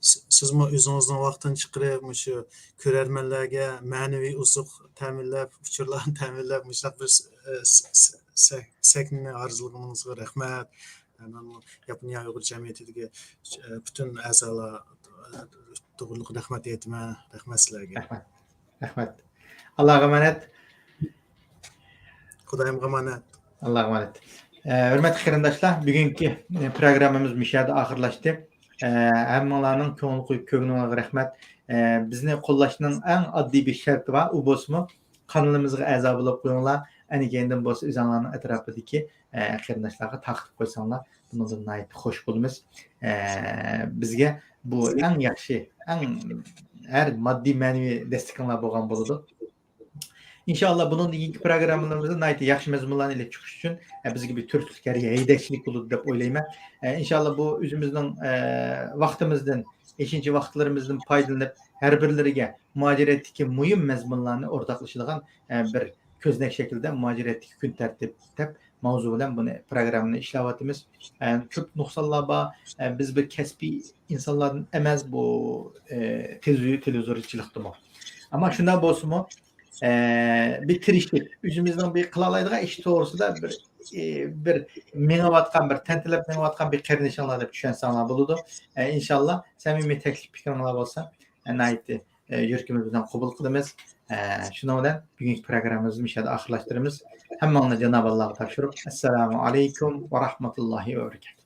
سىز-، سىزمۇ ئۆزىڭىزنىڭ ۋاقتىنى چىقىرىپ، مۇشۇ كۆرەرمەنلەرگە مەنىۋى ئوزۇق تەمىنلەپ، ئۇچۇرلارنى تەمىنلەپ، مۇشۇنداق بىر س-، س-، س-، سەھنىنى ھازىرلىغىنىڭىزغا رەھمەت. مەنمۇ ياپونىيە ئۇيغۇر جەمئىيىتىدىكى، ئە، پۈتۈن ئەزالار توغرىلىق رەھمەت ئېيتىمەن. رەھمەت سىلەرگە. رەھمەت. رەھمەت. ئاللاغا ئامانەت. خۇدايىمغا ئامانەت. ئاللاغا ئامانەت. ئە، ھۆرمەتلىك قېرىنداشلار، بۈگۈنكى، ئە، پروگراممىمىز مۇشۇ يەردە ئاخىرلاشتى. ئە، ھەممىڭلارنىڭ كۆڭۈل قويۇپ كۆرگىنىڭلارغا رەھمەت. ئە، بىزنى قوللاشنىڭ ئەڭ ئاددىي بىر شەرتى بار، ئۇ بولسىمۇ قانىلىمىزغا ئەزا بولۇپ قويۇڭلار. ئەنە كەينىدىن بولسا ئۆزۈڭلارنىڭ ئەتراپىدىكى، ئە، قېرىنداشلارغا تارقىتىپ قويساڭلار، بۇنىڭدىن ناھايىتى خوش بولىمىز. ئە، بىزگە بۇ ئەڭ ياخشى، ئەڭ ھەر ماددىي، مەنىۋى دەستىكىڭلار بولغان بولىدۇ. ئىنشاللا بۇنىڭدىن كېيىنكى پروگراممىلىرىمىزدا ناھايىتى ياخشى مەزمۇنلارنى ئېلىپ چىقىش ئۈچۈن، ئە، بىزگە بىر تۈرتكىلىك ھەيدەكچىلىك بولىدۇ دەپ ئويلايمەن. ئە، ئىنشاللا بۇ ئۆزىمىزنىڭ، ئە، ۋاقتىمىزدىن، ئېشىنچە ۋاقىتلىرىمىزدىن پايدىلىنىپ، ھەر بىرلىرىگە مۇھاجىرەتتىكى مۇھىم مەزمۇنلارنى ئورتاقلىشىدىغان، ئە، بىر كۆزنەك شەكلىدە مۇھاجىرەتتىكى كۈن تەرتىپ دەپ ماۋزۇ بىلەن بۇنى پروگراممىنى ئىشلەۋاتىمىز. ئە، كۆپ نۇقسانلار بار. ئە، بىز بىر كەسپىي ئىنسانلاردىن ئەمەس بۇ، ئە، تېلېۋىزور-، تېلېۋىزورچىلىقتىمۇ. ئەمما شۇنداق بولسىمۇ، ئە، بىر تىرىشىپ، ئۆزىمىزنىڭ بىر قىلالايدىغان ئىش توغرىسىدا بىر، ئە، بىر مېڭىۋاتقان، بىر تەنتىلەپ مېڭىۋاتقان بىر قېرىندىشىڭلار دەپ چۈشەنسەڭلار بولىدۇ. ئە، ئىنشاللا سەمىمىي تەكلىپ پىكرىڭلار بولسا، ئە، ناھايىتى، ئە، يۈرىكىمىز بىلەن قوبۇل قىلىمىز. ئە، شۇنىڭ بىلەن بۈگۈنكى پروگراممىمىزنى مۇشۇ يەردە ئاخىرلاشتۇرىمىز. ھەممىڭلارنى جانابى ئاللاغا تاپشۇرۇپ، ئەسسالامۇ ئەلەيكۇم ۋە رەھمەتۇللاھى ۋە بەرىكاتۇھ.